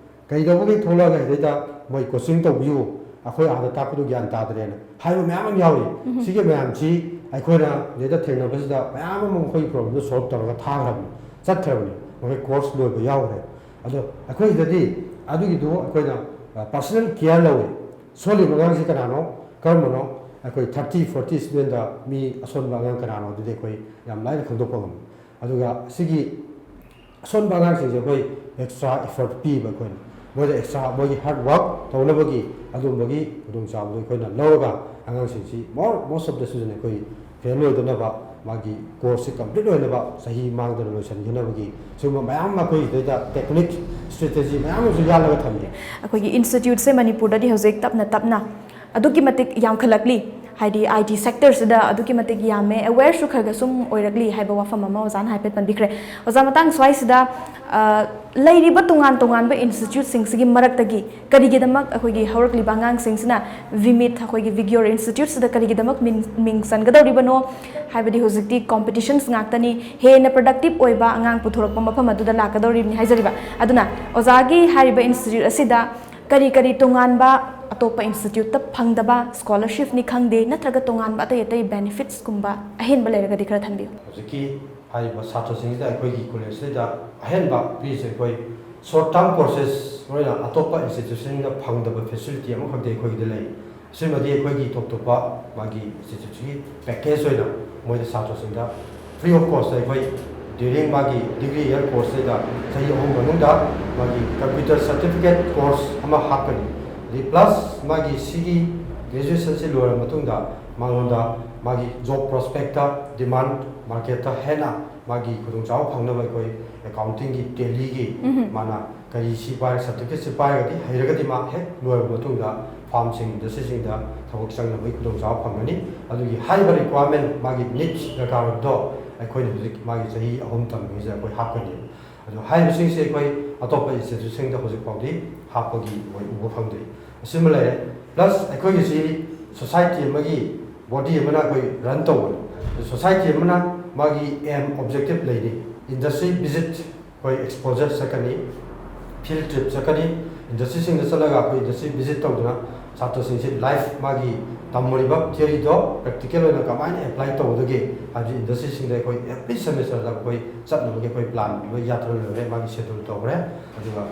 ꯀꯩꯗꯧꯕꯒꯤ ꯊꯣꯛꯂꯛꯑꯒ ꯁꯤꯗꯩꯗ ꯃꯣꯏ coaching ꯇꯧꯕꯤꯌꯨ, ꯑꯩꯈꯣꯏ ꯑꯥꯗ ꯇꯥꯛꯄꯗꯨ ꯒ꯭ꯌꯥꯟ ꯇꯥꯗ꯭ꯔꯦꯅ ꯍꯥꯏꯕ ꯃꯌꯥꯝ ꯑꯃ ꯌꯥꯎꯔꯤ꯫ ꯁꯤꯒꯤ ꯃꯌꯥꯝꯁꯤ ꯑꯩꯈꯣꯏꯅ ꯁꯤꯗꯩꯗ ꯊꯦꯡꯅꯕꯁꯤꯗ ꯃꯌꯥꯝ ꯑꯃ ꯃꯈꯣꯏꯒꯤ problem ꯗꯨ solve ꯇꯧꯔꯒ ꯊꯥꯈ꯭ꯔꯕꯅꯤ, ꯆꯠꯈ꯭ꯔꯕꯅꯤ, ꯃꯈꯣꯏ course ꯂꯣꯏꯕ ꯌꯥꯎꯈ꯭ꯔꯦ꯫ ꯑꯗꯣ ꯑꯩꯈꯣꯏ ꯁꯤꯗꯗꯤ ꯑꯗꯨꯒꯤꯗꯨ ꯑꯩꯈꯣꯏꯅ, ꯑ, personal care ꯂꯧꯋꯤ꯫ ꯁꯣꯜꯂꯤꯕ ꯑꯉꯥꯡꯁꯤ ꯀꯅꯥꯅꯣ, ꯀꯔꯝꯕꯅꯣ? ꯑꯩꯈꯣꯏ thirty, forty student ꯗ ꯃꯤ ꯑꯁꯣꯟꯕ ꯑꯉꯥꯡ ꯀꯅꯥꯅꯣ ꯑꯗꯨꯗꯤ ꯑꯩꯈꯣꯏ ꯌꯥꯝ ꯂꯥꯏꯅ ꯈꯪꯗꯣꯛꯄ ꯉꯝꯃꯤ꯫ ꯑꯗꯨꯒ ꯁꯤꯒꯤ ꯑꯁꯣꯟꯕ ꯑꯉꯥꯡꯁꯤꯡꯁꯦ ꯑꯩꯈꯣꯏ ꯑꯦꯛꯁꯇ꯭ꯔꯥ ꯏꯐꯔꯠ ꯄꯤꯕ ꯑꯩꯈꯣꯏꯅ꯫ ꯃꯣꯏꯗ ꯑꯦꯛꯁꯇ꯭ꯔꯥ ꯃꯣꯏꯒꯤ ꯍꯥꯔꯗ ꯋꯥꯔꯛ ꯇꯧꯅꯕꯒꯤ ꯑꯗꯨꯒꯨꯝꯕꯒꯤ ꯈꯨꯗꯣꯡꯆꯥꯕꯗꯣ ꯑꯩꯈꯣꯏꯅ ꯂꯧꯔꯒ ꯑꯉꯥꯡꯁꯤꯡꯁꯤ more most of the season ꯑꯩꯈꯣꯏ ꯐꯦꯜ ꯑꯣꯏꯗꯅꯕ, ꯃꯥꯒꯤ ꯀꯣꯔꯁꯁꯤ ꯀꯝꯄ꯭ꯂꯤꯠ ꯑꯣꯏꯅꯕ, ꯆꯍꯤ ꯃꯥꯡꯗꯅ ꯂꯣꯏꯁꯤꯟꯈꯤꯅꯕꯒꯤ ꯁꯤꯒꯨꯝꯕ ꯃꯌꯥꯝ ꯑꯃ ꯑꯩꯈꯣꯏ ꯁꯤꯗꯩꯗ ꯇꯦꯛꯅꯤꯛ ꯁ꯭ꯇ꯭ꯔꯦꯇꯦꯖꯤ ꯃꯌꯥꯝ ꯑꯃꯁꯨ ꯌꯥꯜꯂꯒ ꯊꯝꯃꯤ꯫ ꯑꯩꯈꯣꯏꯒꯤ ꯏꯟꯁꯇꯤꯇ꯭ꯌꯨꯠꯁꯦ ꯃꯅꯤꯄꯨꯔꯗꯗꯤ ꯍꯧꯖꯤꯛ ꯇꯞꯅ ꯇꯞꯅ ꯑꯗꯨꯛꯀꯤ ꯃꯇꯤꯛ ꯌꯥꯝꯈꯠꯂꯛꯂꯤ꯫ ꯍꯥꯏꯗꯤ ꯑꯥꯏ ꯇꯤ ꯁꯦꯛꯇꯔꯁꯤꯗ ꯑꯗꯨꯛꯀꯤ ꯃꯇꯤꯛ ꯌꯥꯝꯃꯦ, ꯑꯦꯋꯦꯌꯔꯁꯨ ꯈꯔ ꯈꯔ ꯁꯨꯝ ꯑꯣꯏꯔꯛꯂꯤ ꯍꯥꯏꯕ ꯋꯥꯐꯝ ꯑꯃ ꯑꯣꯖꯥꯅ ꯍꯥꯏꯐꯦꯠ ꯄꯟꯕꯤꯈ꯭ꯔꯦ꯫ ꯑꯣꯖꯥ, ꯃꯇꯥꯡ ꯁ꯭ꯋꯥꯏꯁꯤꯗ, ꯑ, ꯂꯩꯔꯤꯕ ꯇꯣꯉꯥꯟ ꯇꯣꯉꯥꯟꯕ ꯏꯟꯁꯇꯤꯇ꯭ꯌꯨꯠꯁꯤꯡꯁꯤꯒꯤ ꯃꯔꯛꯇꯒꯤ ꯀꯔꯤꯒꯤꯗꯃꯛ ꯑꯩꯈꯣꯏꯒꯤ ꯍꯧꯔꯛꯂꯤꯕ ꯑꯉꯥꯡꯁꯤꯡꯁꯤꯅ ꯚꯤꯃꯤꯠ, ꯑꯩꯈꯣꯏꯒꯤ ꯚꯤꯒ꯭ꯌꯣꯔ ꯏꯟꯁꯇꯤꯇ꯭ꯌꯨꯠꯁꯤꯗ ꯀꯔꯤꯒꯤꯗꯃꯛ ꯃꯤꯡ, ꯃꯤꯡ ꯆꯟꯒꯗꯧꯔꯤꯕꯅꯣ? ꯍꯥꯏꯕꯗꯤ ꯍꯧꯖꯤꯛꯇꯤ ꯀꯣꯝꯄꯤꯇꯤꯁꯟꯁ ꯉꯥꯛꯇꯅꯤ, ꯍꯦꯟꯅ ꯄ꯭ꯔꯗꯛꯇꯤꯞ ꯑꯣꯏꯕ ꯑꯉꯥꯡ ꯄꯨꯊꯣꯔꯛꯄ ꯃꯐꯝ ꯑꯗꯨꯗ ꯂꯥꯛꯀꯗꯧꯔꯤꯕꯅꯤ ꯍꯥꯏꯖꯔꯤꯕ꯫ ꯑꯗꯨꯅ ꯑꯣꯖꯥꯒꯤ ꯍꯥꯏꯔꯤꯕ ꯏꯟꯁꯇꯤꯇ꯭ꯌꯨꯠ ꯑꯁꯤꯗ ꯀꯔꯤ ꯀꯔꯤ ꯇꯣꯉꯥꯟꯕ, ꯑꯇꯣꯞꯄ ꯏꯟꯁꯇꯤꯇ꯭ꯌꯨꯠꯇ ꯐꯪꯗꯕ ꯁ꯭ꯀꯣꯂꯔꯁꯤꯞꯅꯤ ꯈꯪꯗꯦ, ꯅꯠꯇ꯭ꯔꯒ ꯇꯣꯉꯥꯟꯕ ꯑꯇꯩ ꯑꯇꯩ ꯕꯦꯅꯤꯐꯤꯠꯁꯀꯨꯝꯕ ꯑꯍꯦꯟꯕ ꯂꯩꯔꯒꯗꯤ ꯈꯔ ꯊꯝꯕꯤꯌꯨ꯫ ꯍꯧꯖꯤꯛꯀꯤ ꯍꯥꯏꯔꯤꯕ ꯁꯥꯇ꯭ꯔꯁꯤꯡꯁꯤꯗ ꯑꯩꯈꯣꯏꯒꯤ ꯀꯣꯂꯦꯖꯁꯤꯗ ꯑꯍꯦꯟꯕ ꯄꯤꯔꯤꯁꯦ ꯑꯩꯈꯣꯏ ꯁꯣꯔꯠ ꯇꯥꯔꯝ ꯀꯣꯔꯁꯦꯁ ꯑꯣꯏꯅ ꯑꯇꯣꯞꯄ ꯏꯟꯁꯇꯤꯇ꯭ꯌꯨꯁꯟꯁꯤꯡꯗ ꯐꯪꯗꯕ ꯐꯦꯁꯤꯂꯤꯇꯤ ꯑꯃꯈꯛꯇꯤ ꯑꯩꯈꯣꯏꯒꯤꯗ ꯂꯩ꯫ ꯁꯤꯃꯗꯤ ꯑꯩꯈꯣꯏꯒꯤ ꯇꯣꯞ ꯇꯣꯞꯄ ꯃꯥꯒꯤ ꯏꯟꯁꯇꯤꯇ꯭ꯌꯨꯠꯁꯤꯒꯤ ꯄꯦꯀꯦꯖ ꯑꯣꯏꯅ ꯃꯣꯏꯗ ꯁꯥꯇ꯭ꯔꯁꯤꯡꯗ ꯐ꯭ꯔꯤ ꯑꯣꯐ ꯀꯣꯁꯇ ꯑꯩꯈꯣꯏ ꯗ꯭ꯌꯨꯔꯤꯡ ꯃꯥꯒꯤ ꯗꯤꯒ꯭ꯔꯤ ꯏꯌꯔ ꯀꯣꯔꯁꯁꯤꯗ ꯆꯍꯤ ꯑꯍꯨꯝ ꯃꯅꯨꯡꯗ ꯃꯥꯒꯤ ꯀꯝꯄ꯭ꯌꯨꯇꯔ ꯁꯔꯇꯤꯐꯤꯀꯦꯠ ꯀꯣꯔꯁ ꯑꯃ ꯍꯥꯞꯀꯅꯤ꯫ ꯑꯗꯩ ꯄ꯭ꯂꯁ ꯃꯥꯒꯤ ꯁꯤꯒꯤ ꯒ꯭ꯔꯦꯖꯨꯑꯦꯁꯟꯁꯤ ꯂꯣꯏꯔꯕ ꯃꯇꯨꯡꯗ ꯃꯉꯣꯟꯗ ꯃꯥꯒꯤ ꯖꯣꯕ ꯄ꯭ꯔꯣꯁꯄꯦꯛꯇ, ꯗꯤꯃꯥꯟ ꯃꯥꯔꯀꯦꯠꯇ ꯍꯦꯟꯅ ꯃꯥꯒꯤ ꯈꯨꯗꯣꯡꯆꯥꯕ ꯐꯪꯅꯕ ꯑꯩꯈꯣꯏ ꯑꯦꯀꯥꯎꯟꯇꯤꯡꯒꯤ, ꯇꯦꯂꯤꯒꯤ ꯎꯝꯍꯨꯝ꯫ ꯃꯥꯅ ꯀꯔꯤ ꯁꯤ ꯄꯥꯏꯔ, ꯁꯥꯔꯇꯤꯐꯤꯀꯦꯠꯁꯤ ꯄꯥꯏꯔꯒꯗꯤ, ꯍꯩꯔꯒꯗꯤ ꯃꯥ ꯍꯦꯛ ꯂꯣꯏꯔꯕ ꯃꯇꯨꯡꯗ ꯐꯥꯔꯝꯁꯤꯡ, ꯏꯟꯗꯁꯇ꯭ꯔꯤꯁꯤꯡꯗ ꯊꯕꯛ ꯆꯪꯅꯕꯒꯤ ꯈꯨꯗꯣꯡꯆꯥꯕ ꯐꯪꯒꯅꯤ꯫ ꯑꯗꯨꯒꯤ ꯍꯥꯏꯔꯤꯕ ꯔꯤꯀ꯭ꯋꯥꯌꯔꯃꯦꯟ, ꯃꯥꯒꯤ ꯅꯤꯗꯁ ꯗꯔꯀꯥꯔ ꯑꯣꯏꯕꯗꯣ ꯑꯩꯈꯣꯏꯅ ꯍꯧꯖꯤꯛ ꯃꯥꯒꯤ ꯆꯍꯤ ꯑꯍꯨꯝ ꯇꯝꯕꯒꯤꯁꯤꯗ ꯑꯩꯈꯣꯏ ꯍꯥꯞꯀꯅꯤ꯫ ꯑꯗꯣ ꯍꯥꯏꯔꯤꯕꯁꯤꯡꯁꯦ ꯑꯩꯈꯣꯏ ꯑꯇꯣꯞꯄ ꯏꯟꯁꯇꯤꯇ꯭ꯌꯨꯠꯁꯤꯡꯗ ꯍꯧꯖꯤꯛ ꯐꯥꯎꯗꯤ ꯍꯥꯞꯄꯒꯤ ꯑꯣꯏ ꯎꯕ ꯐꯪꯗ꯭ꯔꯤ꯫ ꯑꯁꯤꯃ ꯂꯩꯔꯦ꯫ ꯄ꯭ꯂꯁ ꯑꯩꯈꯣꯏꯒꯤꯁꯤ ꯁꯣꯁꯥꯏꯇꯤ ꯑꯃꯒꯤ ꯕꯣꯗꯤ ꯑꯃꯅ ꯑꯩꯈꯣꯏ ꯔꯟ ꯇꯧꯕꯅꯤ꯫ ꯁꯣꯁꯥꯏꯇꯤ ꯑꯃꯅ ꯃꯥꯒꯤ ꯑꯦꯝ, ꯑꯣꯕꯖꯦꯛꯇꯤꯞ ꯂꯩꯔꯤ꯫ ꯏꯟꯗꯁꯇ꯭ꯔꯤ ꯚꯤꯖꯤꯠ, ꯑꯩꯈꯣꯏ ꯑꯦꯛꯁꯄꯣꯖꯔ ꯆꯠꯀꯅꯤ, ꯐꯤꯜꯗ ꯇ꯭ꯔꯤꯞ ꯆꯠꯀꯅꯤ, ꯏꯟꯗꯁꯇ꯭ꯔꯤꯁꯤꯡꯗ ꯆꯠꯂꯒ ꯑꯩꯈꯣꯏ ꯏꯟꯗꯁꯇ꯭ꯔꯤ ꯚꯤꯖꯤꯠ ꯇꯧꯗꯨꯅ ꯁꯥꯇ꯭ꯔꯁꯤꯡꯁꯤ ꯂꯥꯏꯐ ꯃꯥꯒꯤ ꯇꯝꯃꯨꯔꯤꯕ ꯊꯤꯑꯣꯔꯤꯗꯣ ꯄ꯭ꯔꯦꯛꯇꯤꯀꯦꯜ ꯑꯣꯏꯅ ꯀꯃꯥꯏꯅ ꯑꯦꯄ꯭ꯂꯥꯏ ꯇꯧꯒꯗꯒꯦ ꯍꯥꯏꯕꯁꯤ ꯏꯟꯗꯁꯇ꯭ꯔꯤꯁꯤꯡꯗ ꯑꯩꯈꯣꯏ ꯑꯦꯚ꯭ꯔꯤ ꯁꯦꯃꯤꯁꯇꯔꯗ ꯑꯩꯈꯣꯏ ꯆꯠꯅꯕꯒꯤ ꯑꯩꯈꯣꯏ ꯄ꯭ꯂꯥꯟ ꯄꯤꯕ ꯌꯥꯊꯪ ꯂꯣꯏꯔꯦ, ꯃꯥꯒꯤ ꯁꯦꯗ꯭ꯌꯨꯜ ꯇꯧꯈ꯭ꯔꯦ꯫ ꯑꯗꯨꯒ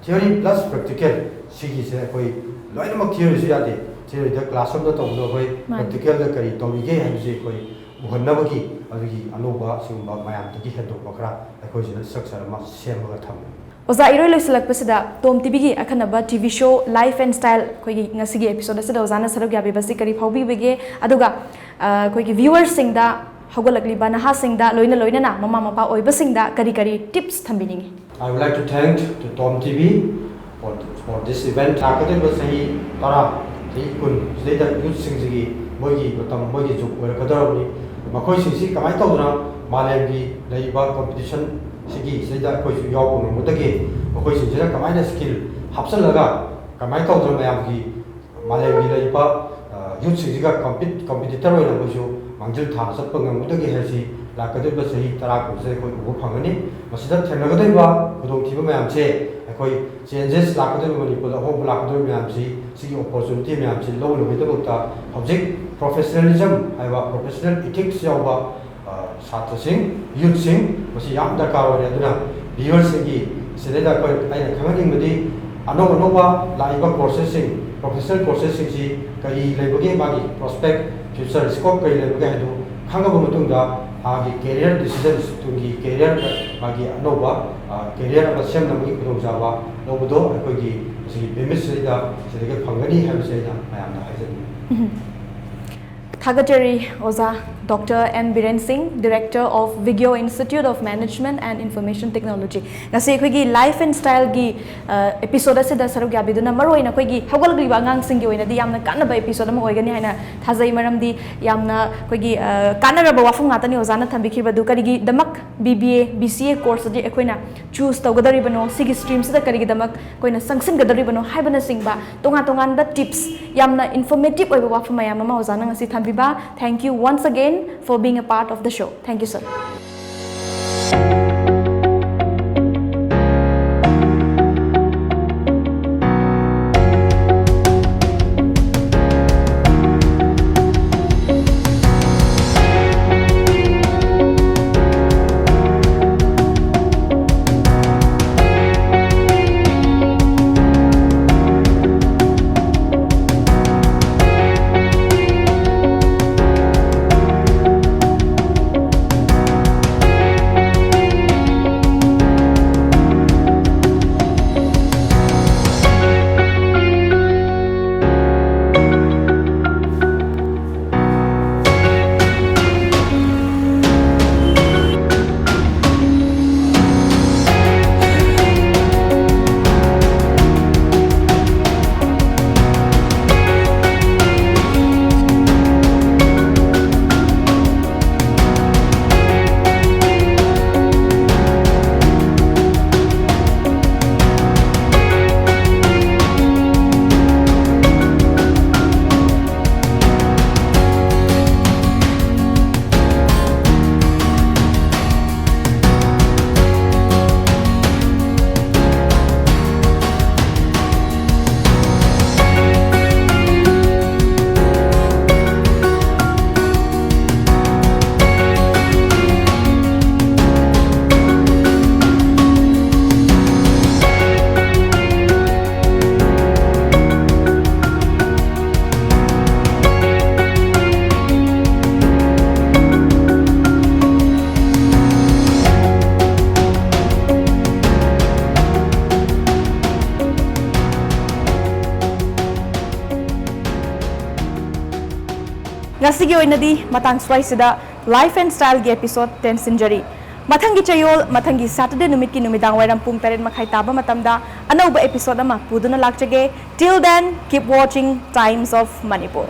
ꯊꯤꯑꯣꯔꯤ ꯄ꯭ꯂꯁ ꯄ꯭ꯔꯦꯛꯇꯤꯀꯦꯜ ꯁꯤꯒꯤꯁꯦ ꯑꯩꯈꯣꯏ ꯂꯣꯏꯅꯃꯛ ꯊꯤꯑꯣꯔꯤꯁꯨ ꯌꯥꯗꯦ꯫ ꯊꯤꯑꯣꯔꯤꯗ ꯀ꯭ꯂꯥꯁꯔꯨꯝꯗ ꯇꯧꯕꯗꯣ ꯑꯩꯈꯣꯏ ꯃꯥꯅꯤ꯫ ꯄ꯭ꯔꯦꯛꯇꯤꯀꯦꯜꯗ ꯀꯔꯤ ꯇꯧꯔꯤꯒꯦ ꯍꯥꯏꯕꯁꯤ ꯑꯩꯈꯣꯏ ꯎꯍꯟꯅꯕꯒꯤ ꯑꯗꯨꯒꯤ ꯑꯅꯧꯕ ꯁꯤꯒꯨꯝꯕ ꯃꯌꯥꯝꯗꯒꯤ ꯍꯦꯟꯗꯣꯛꯄ ꯈꯔ ꯑꯩꯈꯣꯏꯁꯤꯅ structure ꯑꯃ ꯁꯦꯝꯃꯒ ꯊꯝꯃꯤ꯫ ꯑꯣꯖꯥ, ꯏꯔꯣꯏ ꯂꯣꯏꯁꯤꯜꯂꯛꯄꯁꯤꯗ ꯇꯣꯝ ꯇꯤꯚꯤꯒꯤ ꯑꯈꯟꯅꯕ TV show Life and Style ꯑꯩꯈꯣꯏꯒꯤ ꯉꯁꯤꯒꯤ episode ꯑꯁꯤꯗ ꯑꯣꯖꯥꯅ ꯁꯔꯨꯛ ꯌꯥꯕꯤꯕꯁꯤ ꯀꯔꯤ ꯐꯥꯎꯕꯤꯕꯒꯦ? ꯑꯗꯨꯒ ꯑ, ꯑꯩꯈꯣꯏꯒꯤ viewerꯁꯤꯡꯗ, ꯍꯧꯒꯠꯂꯛꯂꯤꯕ ꯅꯍꯥꯁꯤꯡꯗ, ꯂꯣꯏꯅ ꯂꯣꯏꯅꯅ ꯃꯃꯥ ꯃꯄꯥ ꯑꯣꯏꯕꯁꯤꯡꯗ ꯀꯔꯤ ꯀꯔꯤ tips ꯊꯝꯕꯤꯅꯤꯡꯉꯤ? I would like to thank to Tom T V for, for this event. ꯂꯥꯛꯀꯗꯧꯔꯤꯕ ꯆꯍꯤ ꯇꯔꯥ, ꯆꯍꯤ ꯀꯨꯟ ꯁꯤꯗꯩꯗ youthꯁꯤꯡꯁꯤꯒꯤ ꯃꯣꯏꯒꯤ ꯃꯇꯝ, ꯃꯣꯏꯒꯤ ꯖꯨꯛ ꯑꯣꯏꯔꯛꯀꯗꯧꯔꯕꯅꯤ꯫ ꯃꯈꯣꯏꯁꯤꯡꯁꯤ ꯀꯃꯥꯏꯅ ꯇꯧꯗꯅ ꯃꯥꯂꯦꯝꯒꯤ ꯂꯩꯔꯤꯕ competition ꯁꯤꯒꯤ ꯁꯤꯗꯩꯗ ꯑꯩꯈꯣꯏꯁꯨ ꯌꯥꯎꯕ ꯉꯝꯒꯗꯒꯦ? ꯃꯈꯣꯏꯁꯤꯡꯁꯤꯅ ꯀꯃꯥꯏꯅ skill ꯍꯥꯞꯆꯤꯜꯂꯒ ꯀꯃꯥꯏꯅ ꯇꯧꯗꯅ ꯃꯌꯥꯝꯒꯤ ꯃꯥꯂꯦꯝꯒꯤ ꯂꯩꯔꯤꯕ youthꯁꯤꯡꯁꯤꯒ compete competitor ꯑꯣꯏꯅ ꯃꯣꯏꯁꯨ ꯃꯥꯡꯖꯤꯜ ꯊꯥꯅ ꯆꯠꯄ ꯉꯝꯒꯗꯒꯦ ꯍꯥꯏꯕꯁꯤ ꯂꯥꯛꯀꯗꯧꯔꯤꯕ ꯆꯍꯤ ꯇꯔꯥ ꯀꯨꯟꯁꯤꯗ ꯑꯩꯈꯣꯏ ꯎꯕ ꯐꯪꯒꯅꯤ꯫ ꯃꯁꯤꯗ ꯊꯦꯡꯅꯒꯗꯧꯔꯤꯕ ꯈꯨꯗꯣꯡꯊꯤꯕ ꯃꯌꯥꯝꯁꯦ, ꯑꯩꯈꯣꯏ changes ꯂꯥꯛꯀꯗꯧꯔꯤꯕ, ꯃꯅꯤꯄꯨꯔꯗ ꯑꯍꯣꯡꯕ ꯂꯥꯛꯀꯗꯧꯔꯤꯕ ꯃꯌꯥꯝꯁꯤ, ꯁꯤꯒꯤ opportunity ꯃꯌꯥꯝꯁꯤ ꯂꯧꯅꯕꯒꯤꯗꯃꯛꯇ ꯍꯧꯖꯤꯛ professionalism ꯍꯥꯏꯕ professional ethics ꯌꯥꯎꯕ ꯁꯥꯇ꯭ꯔꯁꯤꯡ, youthꯁꯤꯡ ꯃꯁꯤ ꯌꯥꯝ ꯗꯔꯀꯥꯔ ꯑꯣꯏꯔꯦ꯫ ꯑꯗꯨꯅ viewerꯁꯤꯡꯒꯤ ꯁꯤꯗꯩꯗ ꯑꯩꯈꯣꯏ, ꯑꯩꯅ ꯈꯪꯍꯟꯅꯤꯡꯕꯗꯤ, ꯑꯅꯧ ꯑꯅꯧꯕ ꯂꯥꯛꯏꯕ courses ꯁꯤꯡ, professional courses ꯁꯤꯡꯁꯤ ꯀꯔꯤ ꯂꯩꯕꯒꯦ, ꯃꯥꯒꯤ prospect, future scope ꯀꯔꯤ ꯂꯩꯕꯒꯦ ꯍꯥꯏꯗꯨ ꯈꯪꯉꯕ ꯃꯇꯨꯡꯗ ꯃꯥꯒꯤ career decisions, ꯇꯨꯡꯒꯤ career, ꯃꯥꯒꯤ ꯑꯅꯧꯕ career ꯑꯃ ꯁꯦꯝꯅꯕꯒꯤ ꯈꯨꯗꯣꯡꯆꯥꯕ ꯂꯧꯕꯗꯣ ꯑꯩꯈꯣꯏꯒꯤ ꯃꯁꯤꯒꯤ ꯕꯤꯃꯤꯠꯁꯤꯗꯩꯗ ꯁꯤꯗꯒꯤ ꯐꯪꯒꯅꯤ ꯍꯥꯏꯕꯁꯤ ꯑꯩꯅ ꯃꯌꯥꯝꯗ ꯍꯥꯏꯖꯅꯤꯡꯏ꯫ ꯊꯥꯒꯠꯆꯔꯤ ꯑꯣꯖꯥ ꯗꯣꯛꯇꯔ ꯑꯦꯝ ꯕꯤꯔꯦꯟ ꯁꯤꯡ, Director of Vigyo Institute of Management and Information Technology꯫ ꯉꯁꯤ ꯑꯩꯈꯣꯏꯒꯤ Life and Styleꯒꯤ episode ꯑꯁꯤꯗ ꯁꯔꯨꯛ ꯌꯥꯕꯤꯗꯨꯅ ꯃꯔꯨꯑꯣꯏꯅ ꯑꯩꯈꯣꯏꯒꯤ ꯍꯧꯒꯠꯂꯛꯂꯤꯕ ꯑꯉꯥꯡꯁꯤꯡꯒꯤ ꯑꯣꯏꯅꯗꯤ ꯌꯥꯝꯅ ꯀꯥꯟꯅꯕ episode ꯑꯃ ꯑꯣꯏꯒꯅꯤ ꯍꯥꯏꯅ ꯊꯥꯖꯩ꯫ ꯃꯔꯝꯗꯤ ꯌꯥꯝꯅ ꯑꯩꯈꯣꯏꯒꯤ ꯀꯥꯟꯅꯔꯕ ꯋꯥꯐꯝ ꯉꯥꯛꯇꯅꯤ ꯑꯣꯖꯥꯅ ꯊꯝꯕꯤꯈꯤꯕꯗꯨ꯫ ꯀꯔꯤꯒꯤꯗꯃꯛ B B A, B C A course ꯑꯗꯤ ꯑꯩꯈꯣꯏꯅ choose ꯇꯧꯒꯗꯧꯔꯤꯕꯅꯣ, ꯁꯤꯒꯤ streamꯁꯤꯗ ꯀꯔꯤꯒꯤꯗꯃꯛ ꯑꯩꯈꯣꯏꯅ ꯆꯪꯁꯤꯟꯒꯗꯧꯔꯤꯕꯅꯣ ꯍꯥꯏꯕꯅꯆꯤꯡꯕ ꯇꯣꯉꯥꯟ ꯇꯣꯉꯥꯟꯕ tips, ꯌꯥꯝꯅ informative ꯑꯣꯏꯕ ꯋꯥꯐꯝ ꯃꯌꯥꯝ ꯑꯃ ꯑꯣꯖꯥꯅ ꯉꯁꯤ ꯊꯝꯕꯤꯕ꯫ Thank you once again for being a part of the show. Thank you, sir. ꯉꯁꯤꯒꯤ ꯑꯣꯏꯅꯗꯤ ꯃꯇꯥꯡ ꯁ꯭ꯋꯥꯏꯁꯤꯗ Life and Styleꯒꯤ episode ꯇꯦꯟꯁꯤꯟꯖꯔꯤ꯫ ꯃꯊꯪꯒꯤ ꯆꯌꯣꯜ, ꯃꯊꯪꯒꯤ Saturday ꯅꯨꯃꯤꯠꯀꯤ ꯅꯨꯃꯤꯗꯥꯡ ꯋꯥꯏꯔꯝ ꯄꯨꯡ ꯇꯔꯦꯠ ꯃꯈꯥꯏ ꯇꯥꯕ ꯃꯇꯝꯗ ꯑꯅꯧꯕ episode ꯑꯃ ꯄꯨꯗꯨꯅ ꯂꯥꯛꯆꯒꯦ꯫ Till then, keep watching Times of Manipur.